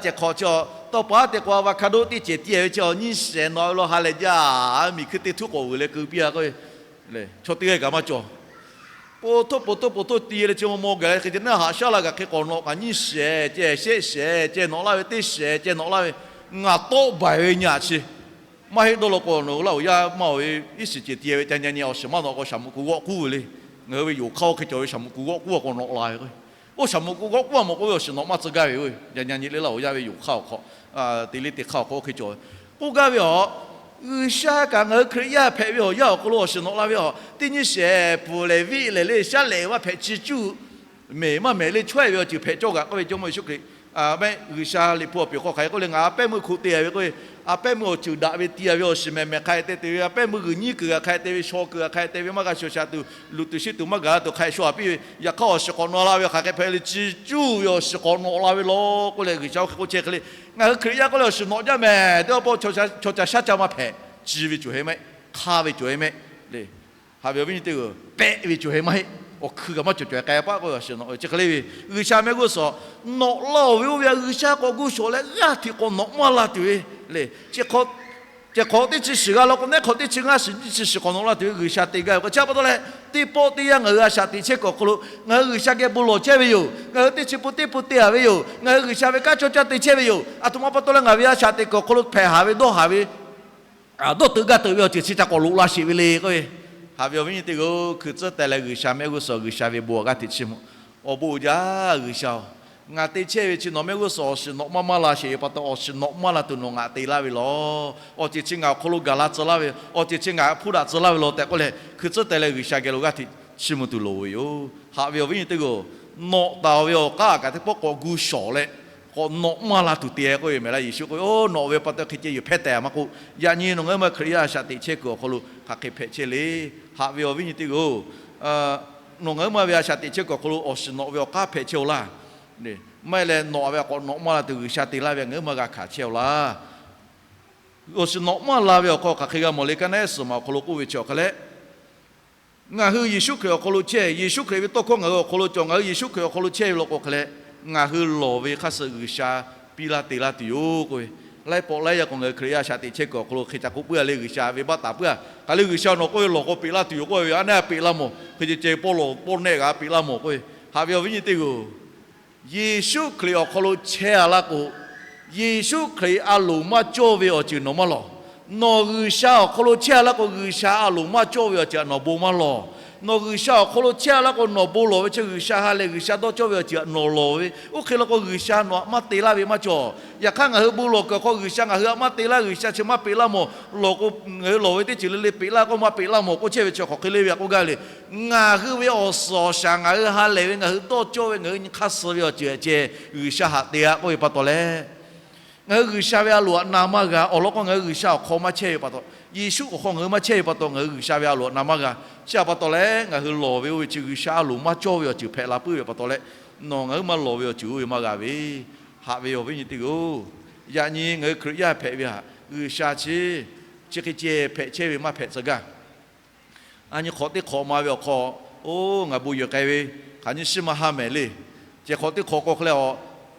cehˬ hk'awꞈ chi tawˇ pa teˇ k'o avocado teˇ cehˬ tiˇ ve chi nyiˇ shehˍ nawꞈ ve lo ha lehˬ jaˇ, miˬ hkui teˇ htuˉ k'awꞈ vuiˬ leh keu piˇ a k'o, chaw teˇ g'aˇ kaꞈ maˇ cawˬ. Po htoˇ po htoˇ po htoˇ ti leh chi maw maw gaˬ hk'e ceh naˇ haꞈ shaˉ la kaꞈ hk'e k'awꞈ nawꞈ kaꞈ nyiˇ shehˍ ceh shehˆ shehˍ ceh nawꞈ laˇ ve, teˇ shehˍ ceh nawꞈ laˇ ve, ngaˬ tawˆ baˬ ve nyi a chi maˇ heˆ dawˇ law k'o, nawˬ hui laˇ awˬ yaˇ maˇ oˬ ve, iˉ shiˍ ceuˬ ti ve ca nyi nyi awˬ shiˍ maˇ nawꞈ k'o, shaˍ muꞈ kuˬ g'awˆ k'uˉ ve le. Ngaˬ hui ve yoˬ hk'aˇ oˇ hk'e cawˬ ve shaˍ muꞈ kuˬ g'awˆ k'uˉ a k'awꞈ nawꞈ la ve k'o, oˇ shaˍ muꞈ kuˬ g'awˆ k'uˉ a mawˬ k'oˆ ve awˬ shiˍ nawꞈ maˇ tcuh gaˇ ve yoˬ. Ca nyi nyi le laˇ awˬ yaˇ ve yoˬ hk'aˇ awˬ hk'aw, te le te hk'aˇ awˬ hk'aw oˇ hk'e cawˬ ve k'oˆ gaˇ ve a. G'uiˬsha kaꞈ ngaˬ hui Hkriꞈ yaˇ hpehꞈ ve awˬ yanˇ awˬ hk'aw lo awˬ shiˍ nawꞈ la ve a. Teˇ nyiˇ shehˍ pfuhˍ lehˍ viˆ lehˍ le shaˉ lehˍ vaˇ hpehꞈ chi cuˇ, mehˍ maˇ mehˍ le chawehˇ ve awˬ ceuˬ hpehꞈ cawˇ g'aꞈ k'oˆ ve Jawˇmawˇ Yeˍsuˆ Hkriꞈ Mehˆ G'uiˬsha liꞈ hpu awˬ piˍ hk'aw hk'aˬ hk'e k'oˆ le, ngaˬ a pehˉ meuˇ hkoꞈ te a ve k'oˆ ve, a pehˉ meuˇ awˬ ceuˬ daꞈ ve ti a ve awˬ shiˍ mehˍ mehˍ hk'a te te ve, a pehˉ meuˇ g'uiˬ nyiˇ kuiˬ g'a hk'a te ve, shaw kuiˬ g'a hk'a te ve, maˇ g'a shaw shaꞈ tuˬ, luˬ tuˬ shiˉ tuˬ maˇ gaˬ la tuˬ hk'a shaw a piˇ ve, yaꞈ hk'aˇ awˬ shiˍ k'awꞈ nawꞈ la ve hk'aˬ hk'e hpehꞈ le, ciˇ cuˇ ve awˬ shiˍ k'awꞈ nawꞈ la ve law k'oˆ leh G'uiˬsha oˇ hk'e k'oˆ chehˇ hk'e le. Ngaˬ hui Hkriꞈ yaˇ k'oˆ leh awˬ shiˍ nawꞈ jaˇ mehˍ tehꞈ, awˬ pa chaw ca shaˉ ca maˇ hpehꞈ, ciˇ ve cawˬ heh maˇ heˆ, hk'aˇ ve cawˬ heh maˇ heˆ le. Haꞈ ve awˬ viˉ nyi teˇ g'aˇ, pehˆ ve cawˬ heh maˇ heˆ. Awˬ hkui kaꞈ maˇ cawˬ cawˬ k'ai paˆ k'oˆ ve awˬ shiˍ nawꞈ ve chi hk'e le ve, G'uiˬsha mehˆ g'uˇ suhˍ nawꞈ laˇ-oˬ ve oˇ ve a G'uiˬsha k'awꞈ gu shawˍ leh g'aˇ hteꞈ k'awꞈ nawꞈ maˇ la tuˬ ve le. Cehˬ hk'awꞈ teˇ chi shiˍ g'a law k'o, neˉ hk'awꞈ teˇ chi ngaˇ shiˍ nyiˇ chi shiˍ k'awꞈ nawꞈ la tuˬ ve G'uiˬsha te gaˇ ve k'o, chi pa taw leh, teˇ pawˆ teˇ yanˇ ngaˬ hui a shaꞈ teꞈ chehˇ kuiˬ awˬ hk'aw lo ngaˬ hui G'uiˬsha geh bon lawˬ chehˇ ve yoˬ. Ngaˬ hui teˇ chi pun teˇ pun te a ve yoˬ. Ngaˬ hui G'uiˬsha ve kanˉ cawˇ caˇ te chehˇ ve yoˬ. Aˬ htoꞈ ma pa taw leh ngaˬ ve a shaꞈ teꞈ kuiˬ awˬ hk'aw lo hpehꞈ haˍ ve dawˇ haˍ ve dawˇ teuꞈ gaˇ teuꞈ ve awˬ ceuˬ chi ca k'awꞈ loꞈ la sheˍ ve le k'oˆ ve. Haꞈ ve awˬ viˉ nyi teˇ g'aˇ, hkui tcuhˉ teh leh G'uiˬsha mehˆ g'uˇ suhˍ G'uiˬsha ve bon awˬ g'aˇ hteꞈ chiˇ mvuh. Awˬ bon uiˍ jaˇ G'uiˬsha-oˬ, ngaˬ te chehˇ ve chi nawˬ mehˆ g'uˇ suhˍ awˬ shiˍ nawꞈ maˇ maˇ la sheˍ ve pa taw, awˬ shiˍ nawꞈ maˇ la tuˬ nawˬ ngaˬ te laˇ ve law. Awˬ ceuˬ chi ngaˬ awˬ hk'aw lo gaˬ la tcuh laˇ ve, awˬ ceuˬ chi ngaˬ hpuˇ daꞈ tcuh laˇ ve law tehꞈ k'oˆ leh, hkui tcuhˉ teh leh G'uiˬsha geh lo g'aˇ hteꞈ chiˇ mvuh tuˬ loˍ ve yoˬ. Haꞈ ve awˬ viˉ nyi teˇ g'aˇ, nawꞈ taˍ ve awˬ k'aˉ kaꞈ teˇ pawˆ k'awꞈ gu shawˍ leh, k'awꞈ nawꞈ maˇ la tuˬ te k'oˆ ve mehˍ laˇ. Yeˍsuˆ k'oˆ ve, Nawˬ ve pa taw hk'e ceh yoˬ hpehˇ tehꞈ maˇ k'oˆ, yaꞈ nyi nawˬ ngaˬ huiˉ ma Hkriꞈ yaˇ a shaꞈ teꞈ chehˇ kuiˬ awˬ hk'aw lo hk'aˬ hk'e hpehꞈ chehˇ le. Haꞈ ve awˬ viˉ nyi teˇ g'aˇ-oˬ, nawˬ ngaˬ huiˉ ma ve a shaꞈ teꞈ chehˇ kuiˬ awˬ hk'aw lo awˬ shiˍ nawꞈ ve awˬ k'aˉ hpehꞈ chehˇ-oˬ laˇ. Maˇ heˆ leh nawꞈ ve k'awꞈ nawꞈ maˇ la tuˬ G'uiˬsha te laˇ ve ngaˬ huiˉ ma g'a hkanˍ chehˇ-oˬ laˇ. Awˬ shiˍ nawꞈ maˇ la ve awˬ hk'aw hk'aˬ hk'e g'a mawˬ le, kaˉ naˆ ehˉ suhˍ ma awˬ hk'aw lo k'oˆ ve chi awˬ hk'e leh, ngaˬ hui Yeˍsuˆ Hkriꞈ awˬ hk'aw lo chehˇ, Yeˍsuˆ Hkriꞈ ve tawˇ hkawˇ ngaˬ hui awˬ hk'aw lo cawˬ, ngaˬ hui Yeˍsuˆ Hkriꞈ awˬ hk'aw lo chehˇ ve law k'o hk'e leh, ngaˬ hui lawˬ ve hk'aˇ suh G'uiˬsha piˇ laˇ te laˇ tuˬ yoˬ k'oˆ ve. Laiˉ pawˆ laiˉ yaˇ k'o ngaˬ hui Hkriꞈ yaˇ a shaꞈ teꞈ chehˇ kuiˬ awˬ hk'aw lo hk'e ca k'oˆ puiˉ a le, G'uiˬsha ve baˆ taˍ puiˉ a. K'aˬ le G'uiˬsha nawˬ k'oˆ ve lawˬ k'o peꞈ laˇ tuˬ yoˬ k'oˆ ve, a neˉ a peꞈ laˇ mawˬ, hk'e ceh ceh pawˆ lawˬ pawˆ nehˆ g'a peꞈ laˇ mawˬ k'oˆ ve. Haꞈ ve awˬ viˉ nyi teˇ g'aˇ-oˬ, Yeˍsuˆ Hkriꞈ awˬ hk'aw lo chehˇ a laˇ k'o, Yeˍsuˆ Hkriꞈ a loˍ maˇ cawˇ ve awˬ ceuˬ nawˬ maˇ lawˬ. Nawˬ G'uiˬsha awˬ hk'aw lo chehˇ a laˇ k'o, G'uiˬsha a loˍ maˇ cawˇ ve awˬ ceuˬ nawˬ bon maˇ lawˬ. Nawˬ G'uiˬsha awˬ hk'aw lo chehˇ a laˇ k'o, nawˬ bon lawˬ ve chi G'uiˬsha ha lehˬ G'uiˬsha dawˇ cawˇ ve awˬ ceuˬ nawˬ lawˬ ve. Oˇ hk'e law k'o, G'uiˬsha nawˬ htaꞈ maˇ te laˇ ve maˇ cawˬ. Yaꞈ hk'aˇ ngaˬ hui bon lawˬ kuiˬ awˬ hk'aw G'uiˬsha ngaˬ hui htaꞈ maˇ te laˇ, G'uiˬsha chi maˇ peꞈ laˇ mawˬ. Lawˬ k'o, ngaˬ hui lawˬ ve teˇ ceuˬ le le peꞈ laˇ k'oˆ maˇ peꞈ laˇ mawˬ k'oˆ chehˇ ve chi hk'aˬ hk'e le ve a k'oˆ gaˇ ve le. Ngaˬ hui ve awˬ suhˍ awˬ shaˍ ngaˬ hui ha lehˬ ve ngaˬ hui dawˇ cawˇ ve ngaˬ hui nyi hk'aˇ suh ve awˬ ceuˬ ceh G'uiˬsha htaꞈ te a k'oˆ ve pa taw leh, ngaˬ hui G'uiˬsha ve a loˍ htaꞈ na maˇ g'a. Awˬ lawn k'o ngaˬ hui G'uiˬsha awˬ hk'aw maˇ chehˇ ve pa taw, Yeˍsuˆ awˬ hk'aw ngaˬ hui maˇ chehˇ ve pa taw ngaˬ hui G'uiˬsha ve a loˍ htaꞈ na maˇ g'a. Chi htaꞈ pa taw leh ngaˬ hui lawˬ ve oˇ ve chi G'uiˬsha a loˍ maˇ cawˇ ve awˬ ceuˬ hpehꞈ la puiˉ ve pa taw leh, nawˬ ngaˬ huiˉ maˇ lawˬ ve awˬ ceuˬ oˇ ve maˇ g'a ve. Haꞈ ve awˬ viˉ nyi teˇ g'aˇ-oˬ, yaꞈ nyi ngaˬ hui Hkriꞈ yaˇ hpehꞈ ve htaꞈ G'uiˬsha chi chi hk'e ceh hpehꞈ chehˇ ve maˇ hpehꞈ tcuh gaˇ. A nyi hk'awꞈ teˇ hk'awꞈ ma ve awˬ hk'aw, oˇ ngaˬ bon yehˬ k'ai ve hk'aˬ nyi shiˉ maˇ ha mehˍ le. Ceh hk'awꞈ teˇ hk'awꞈ k'o hk'e leh a,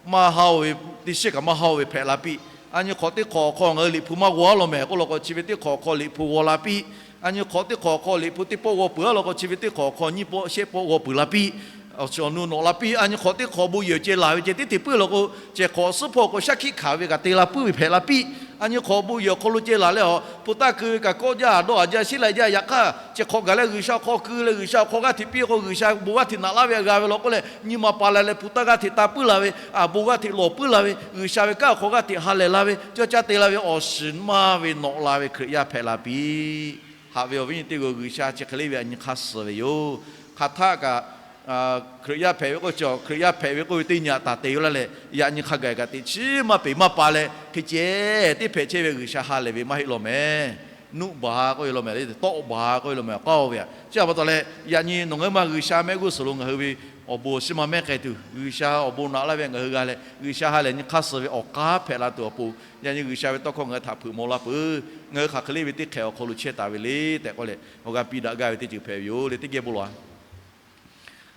maˇ ha-oˬ ve, teˇ shiˉ kaꞈ maˇ ha-oˬ ve hpehꞈ la piˇ. A nyi hk'awꞈ teˇ hk'awꞈ awˬ hk'aw ngaˬ hui Liꞈ hpu maˇ g'aw a law mehˍ k'oˆ law k'o, chi ve teˇ hk'awꞈ awˬ hk'aw Liꞈ hpu g'aw la piˇ. A nyi hk'awꞈ teˇ hk'awꞈ awˬ hk'aw Liꞈ hpu teˇ pawˆ g'aw peuˬ a law k'o, chi ve teˇ hk'awꞈ awˬ hk'aw nyiˇ pawˆ shehˆ pawˆ g'aw peuˬ la piˇ. Awˬ shiˍ awˬ nu nawꞈ la piˇ. A nyi hk'awꞈ teˇ hk'awꞈ bon yehˬ ceh laˬ ve ceh tiˉ te puiˉ law k'o, ceh hk'awꞈ suhˉ hpawˇ k'o shaˉ hkiˆ hkanˍ ve kaꞈ te la puiˉ ve hpehꞈ la piˇ. A nyi hk'awꞈ bon yehˬ awˬ hk'aw lo ceh laˬ leh a, hpu taˇ keu ve kaꞈ kawˆ jaˇ, dawˇ haˍ jaˇ, shiˉ lai jaˇ. Yaꞈ hk'aˇ ceh hk'awꞈ gaˬ leh G'uiˬsha awˬ hk'aw keu leh G'uiˬsha awˬ hk'aw g'aˇ hteꞈ piˇ k'o, G'uiˬsha bon g'aˇ hteꞈ naꞈ laˇ ve htaꞈ g'a ve law k'oˆ leh, nyi ma pa la leh hpu taˇ g'aˇ hteꞈ ta puiˉ la ve, a, bon g'aˇ hteꞈ lawˬ puiˉ la ve, G'uiˬsha ve kanˉ awˬ hk'aw g'aˇ hteꞈ ha lehˬ la ve, cawˇ caˇ te la ve awˬ shiˍ maˇ ve nawꞈ la ve Hkriꞈ yaˇ hpehꞈ la piˇ. Haꞈ ve awˬ viˉ nyi teˇ g'aˇ-oˬ, G'uiˬsha chi hk'e le ve a nyi hk'aˇ suh ve yoˬ. Hk'aˬ htaˆ kaꞈ Hkriꞈ yaˇ hpehꞈ ve k'oˆ ve chi, Hkriꞈ yaˇ hpehꞈ ve k'oˆ ve teˇ nyi htaꞈ taˍ te ve laˇ leh, yaꞈ nyi hk'a gaˬ kaꞈ teꞈ chiˉ maˇ peˬ maˇ pa leh hk'e ceh tiˉ hpehꞈ chehˇ ve G'uiˬsha ha lehˬ ve maˇ heˆ law mehˍ. Nuˆ baˬ k'oˆ ve law mehˍ, tawˆ baˬ k'oˆ ve law mehˍ, k'aoˇ ve a. Chi htaꞈ pa taw leh, yaꞈ nyi nawˬ ngaˬ huiˉ ma G'uiˬsha mehˆ g'uˇ suhˍ lo ngaˬ hui ve awˬ bon awˬ shiˉ maˇ mehˉ k'ai tuˬ, G'uiˬsha awˬ bon naꞈ laˇ ve ngaˬ hui g'a leh, G'uiˬsha ha lehˬ nyi hk'aˇ suh ve awˬ k'aˉ hpehꞈ la tuˬ awˬ pon, yaꞈ nyi G'uiˬsha ve tawˇ hkawˇ ngaˬ hui htaꞈ hpeuꞈ maw laˇ peuˬ. Ngaˬ hui hk'aˬ hk'e le ve teˇ hk'ehꞈ awˬ hk'aw lo chehˇ taˍ ve le tehꞈ k'oˆ leh, awˬ g'aˇ piˇ daꞈ gaˇ ve teˇ ceuˬ hpehꞈ ve yoˬ le. Teˇ geh bon lawˬ a.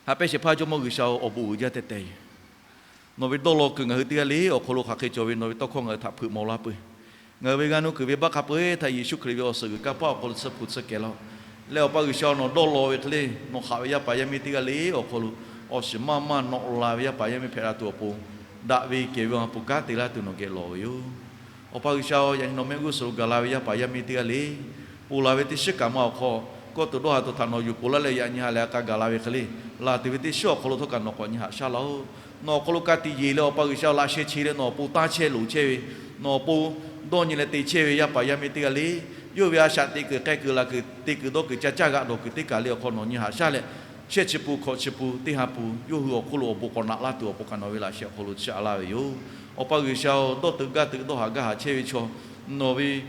Haꞈ pehnˇ shehˍ hpaˇ Jawˇmawˇ G'uiˬsha-oˬ, awˬ bon uiˍ jaˇ teh teh yoˬ. Nawˬ ve dawˇ law kuiˬ ngaˬ hui teˇ g'aˇ le awˬ hk'aw lo hk'aˬ hk'e cawˬ ve nawˬ ve tawˇ hkawˇ ngaˬ hui htaꞈ hpeuꞈ maw laˇ peuˬ. Ngaˬ hui ve g'aˇ nuˇ kuiˬ ve baˆ hk'a peu-eˬ htaꞈ Yeˍsuˆ Hkriꞈ ve awˬ suhˍ g'uiˬ kanˇ paˆ awˬ hk'aw lo tsuhˇ hpu tsuhˇ kehˬ laˇ-oˆ. Leh Awˬ pa G'uiˬsha-oˬ, nawˬ dawˇ law ve hk'e le, nawˬ haꞈ ve yaˇ paˍ yaˇ miˇ teˇ g'aˇ le awˬ hk'aw lo awˬ shiˍ maˇ maˇ nawꞈ la ve yaˇ paˍ yaˇ miˇ hpehꞈ la tuˬ awˬ pon, daꞈ ve kehˬ ve awˬ ha hpu kanˉ te laˇ tuˬ nawˬ geh lawˬ ve yoˬ. Awˬ pa G'uiˬsha-oˬ, yaꞈ nyi nawˬ mehˆ g'uˇ suhˍ lo gaˬ la ve yaˇ paˍ yaˇ miˇ teˇ g'aˇ le, ponˬ laˬ ve teˇ shiˉ kaꞈ ma awˬ hk'aw, kawˇ tuˬ dawˇ ha tuˬ htaꞈ nawˬ yuˬ ponˬ laˇ leh yaꞈ nyi ha lehˬ a k'a gaˬ la ve hk'e le, laˬ tuˬ ve teˇ shiˉ awˬ hk'aw lo htawˇ kaꞈ nawˬ k'awꞈ nyi haꞈ shaˉ laˇ-oˆ. Nawˬ awˬ hk'aw lo ka tiꞈ yeˬ leh Awˬ pa G'uiˬsha laꞈ sheh che leh nawˬ awˬ pon taˇ chehˇ loˍ chehˇ ve, nawˬ awˬ pon dawˇ nyi leh te chehˇ ve yaˇ paˍ yaˇ miˇ teˇ g'aˇ le, yawˇ ve a shaꞈ teꞈ kuiˬ k'ai kuiˬ laˬ kuiˬ te kuiˬ dawˇ kuiˬ ca caˇ g'aꞈ dawˬ kuiˬ teˇ kaˬ le awˬ hk'aw nawˬ nyi haꞈ shaˉ leh, Chehˇ chi pun hkawꞈ chi pun teˇ ha pun yawˇ hui awˬ hk'oˆ lo awˬ bon k'awꞈ naꞈ laˇ tuˬ awˬ pon kaꞈ nawˬ ve laꞈ sheh awˬ hk'aw lo chiˇ aꞈ laˇ ve yoˬ. Awˬ pa G'uiˬsha-oˬ, dawˇ teuꞈ gaˇ teuꞈ dawˇ haˍ gaˇ haˍ chehˇ ve chaw, nawˬ ve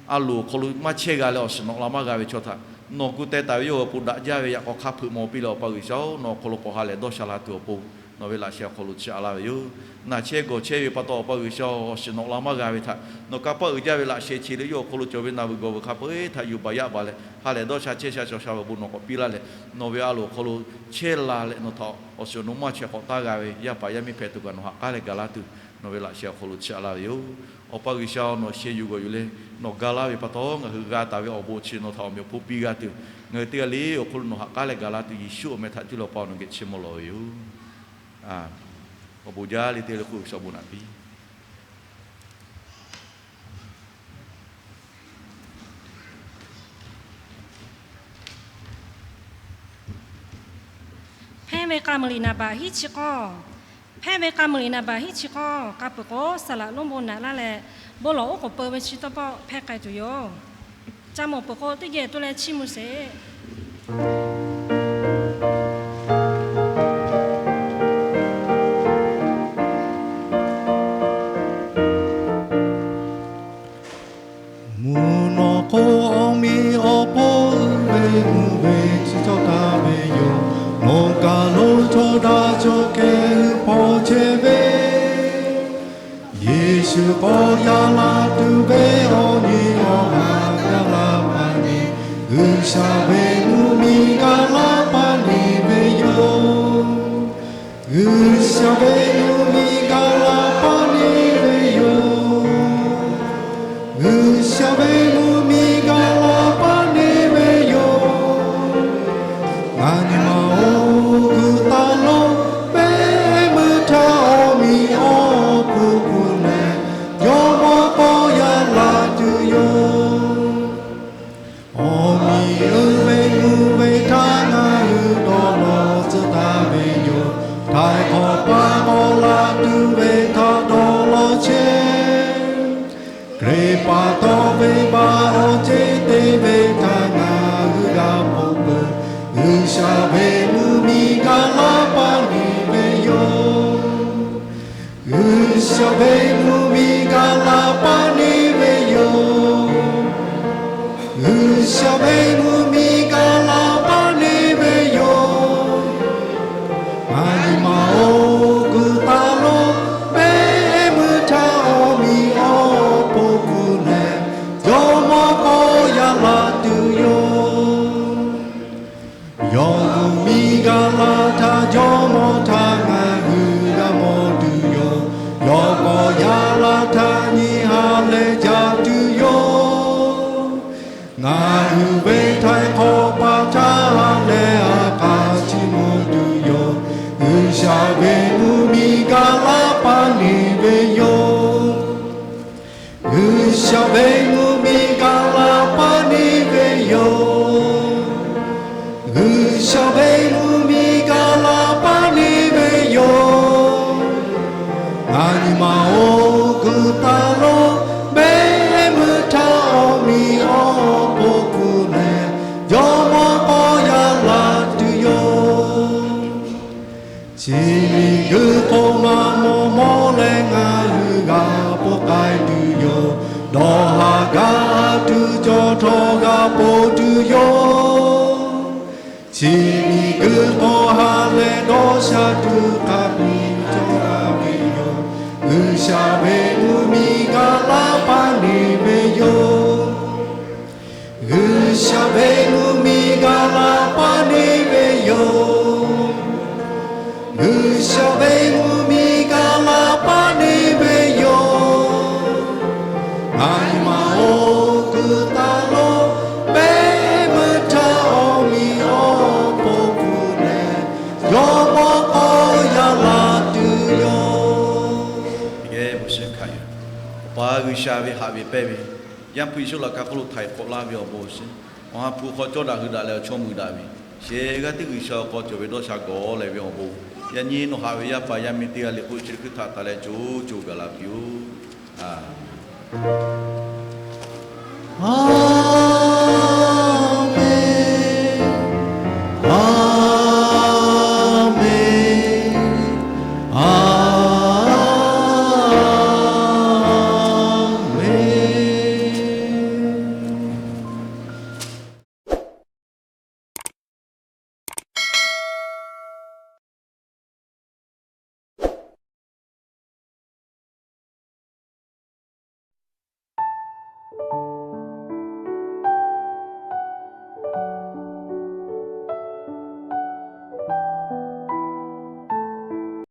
a loˍ awˬ hk'aw lo maˇ chehˇ g'a leh awˬ shiˍ nawꞈ la maˇ g'a ve chaw htaꞈ nawˬ gu teh taˍ ve yawˇ hui awˬ pon daꞈ jaˇ ve yaꞈ k'aw hk'a hpeuꞈ mawˬ piˇ leh, Awˬ pa G'uiˬsha-oˬ, nawˬ awˬ hk'aw lo k'awꞈ ha lehˬ dawˇ sha la tuˬ awˬ pon nawˬ ve laꞈ sheh awˬ hk'aw lo chiˇ aꞈ laˇ ve yoˬ. Naˬ chehˇ gawˬ chehˇ ve pa taw, Awˬ pa G'uiˬsha-oˬ, awˬ shiˍ nawꞈ la maˇ g'a ve htaꞈ nawˬ kanˇ paˆ uiˍ jaˇ ve laꞈ sheh chi leh yawˇ awˬ hk'aw lo cawˬ ve naˬ vuiˬ gawˬ vuiˬ hk'a peu-eˬ htaꞈ yuˬ baˬ yaˆ baˬ leh ha lehˬ dawˇ sha chehˇ sha cawˬ sha ve awˬ bon nawˬ k'awꞈ piˇ laˇ leh, nawˬ ve a loˍ awˬ hk'aw lo chehˇ la leh nawˬ htaꞈ awˬ shiˍ awˬ nu maˇ chehˇ k'awꞈ taˇ g'a ve yaˇ paˍ yaˇ miˇ hpehꞈ tuˬ kaꞈ nawˬ ha k'aˉ leh gaˬ laˇ tuˬ nawˬ ve laꞈ sheh awˬ hk'aw lo chiˇ aꞈ laˇ ve yoˬ. Awˬ pa G'uiˬsha-oˬ, nawˬ sheh yuˬ gawˬ yuˬ leh nawˬ ga laˇ ve pa taw, ngaˬ hui g'a taˍ ve awˬ bon chi nawˬ htaꞈ awˬ meꞈ awˬ hponˇ piˇ g'a tuˬ, ngaˬ hui teˇ g'aˇ le awˬ hk'aw lo nawˬ ha k'aˉ leh gaˬ laˇ tuˬ, Yeˍsuˆ awˬ meh htaꞈ cuˇ leh Awˬ pa nawˬ geh chiˇ mvuh lawˬ ve yoˬ. Awˬ bon jaˇ le teˇ g'aˇ le hk'oˆ G'uiˬsha awˬ bon naꞈ piˇ. Hpehˇ ve k'a muiˬ liꞈ naˍ baꞈ hiˉ chi k'awˇ. Hpehˇ ve k'a muiˬ liꞈ naˍ baꞈ hiˉ chi k'awˇ, k'a peuˬ k'o saˍ laꞈ lonˉ bon naꞈ laˇ leh, bon lawˬ oˉ k'oˍ peu ve chi tawˇ pawˆ hpehˇ k'ai tuˬ yoˬ. Ca mawˬ peuˬ k'o teˇ geh tuˬ leh chiˇ mvuh sheˍ. Mvuhˇ naw k'o, awˬ miˬ awˬ hponˇ uiˍ ve mvuhˇ ve chi cawˇ taˍ ve yoˬ. Nawˬ kaˬ lo chaw daꞈ chaw kehˬ hui hpaw chehˇ ve, Yeˍsuˆ k'awꞈ yaꞈ la tuˬ ve awˬ nyi awˬ ha gaˬ la pa ni, G'uiˬsha ve mvuhˇ miˬ gaˬ la pa ni ve yoˬ. G'uiˬsha ve mvuhˇ miˬ gaˬ la pa ni ve yoˬ. G'uiˬsha ve mvuhˇ miˬ gaˬ la pa ni ve yoˬ. Ngaˬ nyi ma oˬ kuiˬ taˍ lo, pehˉ meuˇ htaˇ awˬ miˬ awˬ hponˇ kuˬ leh, jawˇmawˇ k'awꞈ yaꞈ la tuˬ yoˬ. Awˬ miˬ uiˍ ve mvuhˇ ve htaˇ ngaˬ hui dawˇ lawˬ tcuh taˍ ve yoˬ. Htaiˍ hk'awꞈ paˍ k'awꞈ la tuˬ ve htaꞈ dawˇ lawˬ chehˇ. Hkriꞈ pa taw venˇbaˆ awˬ ceˇ te ve htaꞈ ngaˬ hui g'a hpfuhˆ peuˬ. G'uiˬsha ve mvuhˇ miˬ gaˬ la pa ni ve yoˬ. G'uiˬsha ve mvuhˇ miˬ gaˬ la pa ni ve yoˬ. G'uiˬsha ve mvuhˇ miˬ gaˬ la pa ni ve yoˬ. Ngaˬ nyi ma oˬ kuiˬ taˍ lo, pehˉ meuˇ htaˇ awˬ miˬ awˬ hponˇ kuˬ leh, jawˇmawˇ k'awꞈ yaꞈ la tuˬ yoˬ. Yawˇ mvuhˇ miˬ gaˬ la htaˇ jawˇmawˇ htaꞈ ngaˬ hui g'a mawˬ tuˬ yoˬ. Yawˇ k'awꞈ yaꞈ la htaˇ nyi ha leh jaˇ tuˬ yoˬ. Ngaˬ hui ve htaiˍ hk'awꞈ paˍ htaˇ ha leh a hk'aˇ chiˇ mvuh tuˬ yoˬ. G'uiˬsha ve mvuhˇ miˬ gaˬ la pa ni ve yoˬ. G'uiˬsha ve mvuhˇ miˬ gaˬ la pa ni ve yoˬ. G'uiˬsha ve mvuhˇ miˬ gaˬ la pa ni ve yoˬ. Ngaˬ nyi ma oˬ kuiˬ taˍ lo, pehˉ meuˇ htaˇ awˬ miˬ awˬ hponˇ kuˬ leh, jawˇmawˇ k'awꞈ yaꞈ la tuˬ yoˬ. Chi miˬguiˬ hk'oˆ ma mawˬ mawˬ leh ngaˬ hui g'a ponˬ k'ai tuˬ yoˬ. Dawˇ haˍ gaˇ tuˬ cawˬ htawˇ g'a ponˬ tuˬ yoˬ. Chi miˬguiˬ hk'oˆ ha leh dawˇ sha tuˬ hk'a biˇ cawˬ la ve yoˬ. G'uiˬsha ve mvuhˇ miˬ gaˬ la pa ni ve yoˬ. G'uiˬsha ve mvuhˇ miˬ gaˬ la pa ni ve yoˬ. G'uiˬsha ve mvuhˇ miˬ gaˬ la pa ni ve yoˬ. Ngaˬ nyi ma oˬ kuiˬ taˍ lo, pehˉ meuˇ htaˇ awˬ miˬ awˬ hponˇ kuˬ leh, jawˇmawˇ k'awꞈ yaꞈ la tuˬ yoˬ. Awˬ pa G'uiˬsha ve haꞈ ve pehˇ ve, Yaˇ hpu Yeˍsuˆ laꞈ ka hk'oˆ lo htaiˍ hk'awꞈ laˇ ve awˬ bon awˬ shiˍ, awˬ ha hpu hk'aw cawˇ daꞈ hui daꞈ leh awˬ chawˇ mui daꞈ ve, shehˍ g'aˇ teˇ G'uiˬsha awˬ hk'aw cawˬ ve dawˇ sha gawˬ leh ve awˬ bon, yaꞈ nyi nawˬ haꞈ ve yaˇ paˍ yaˇ miˇ teˇ g'aˇ le hk'oˆ chi hkui htaꞈ taˍ leh co co gaˬ la piˇ-oˆ.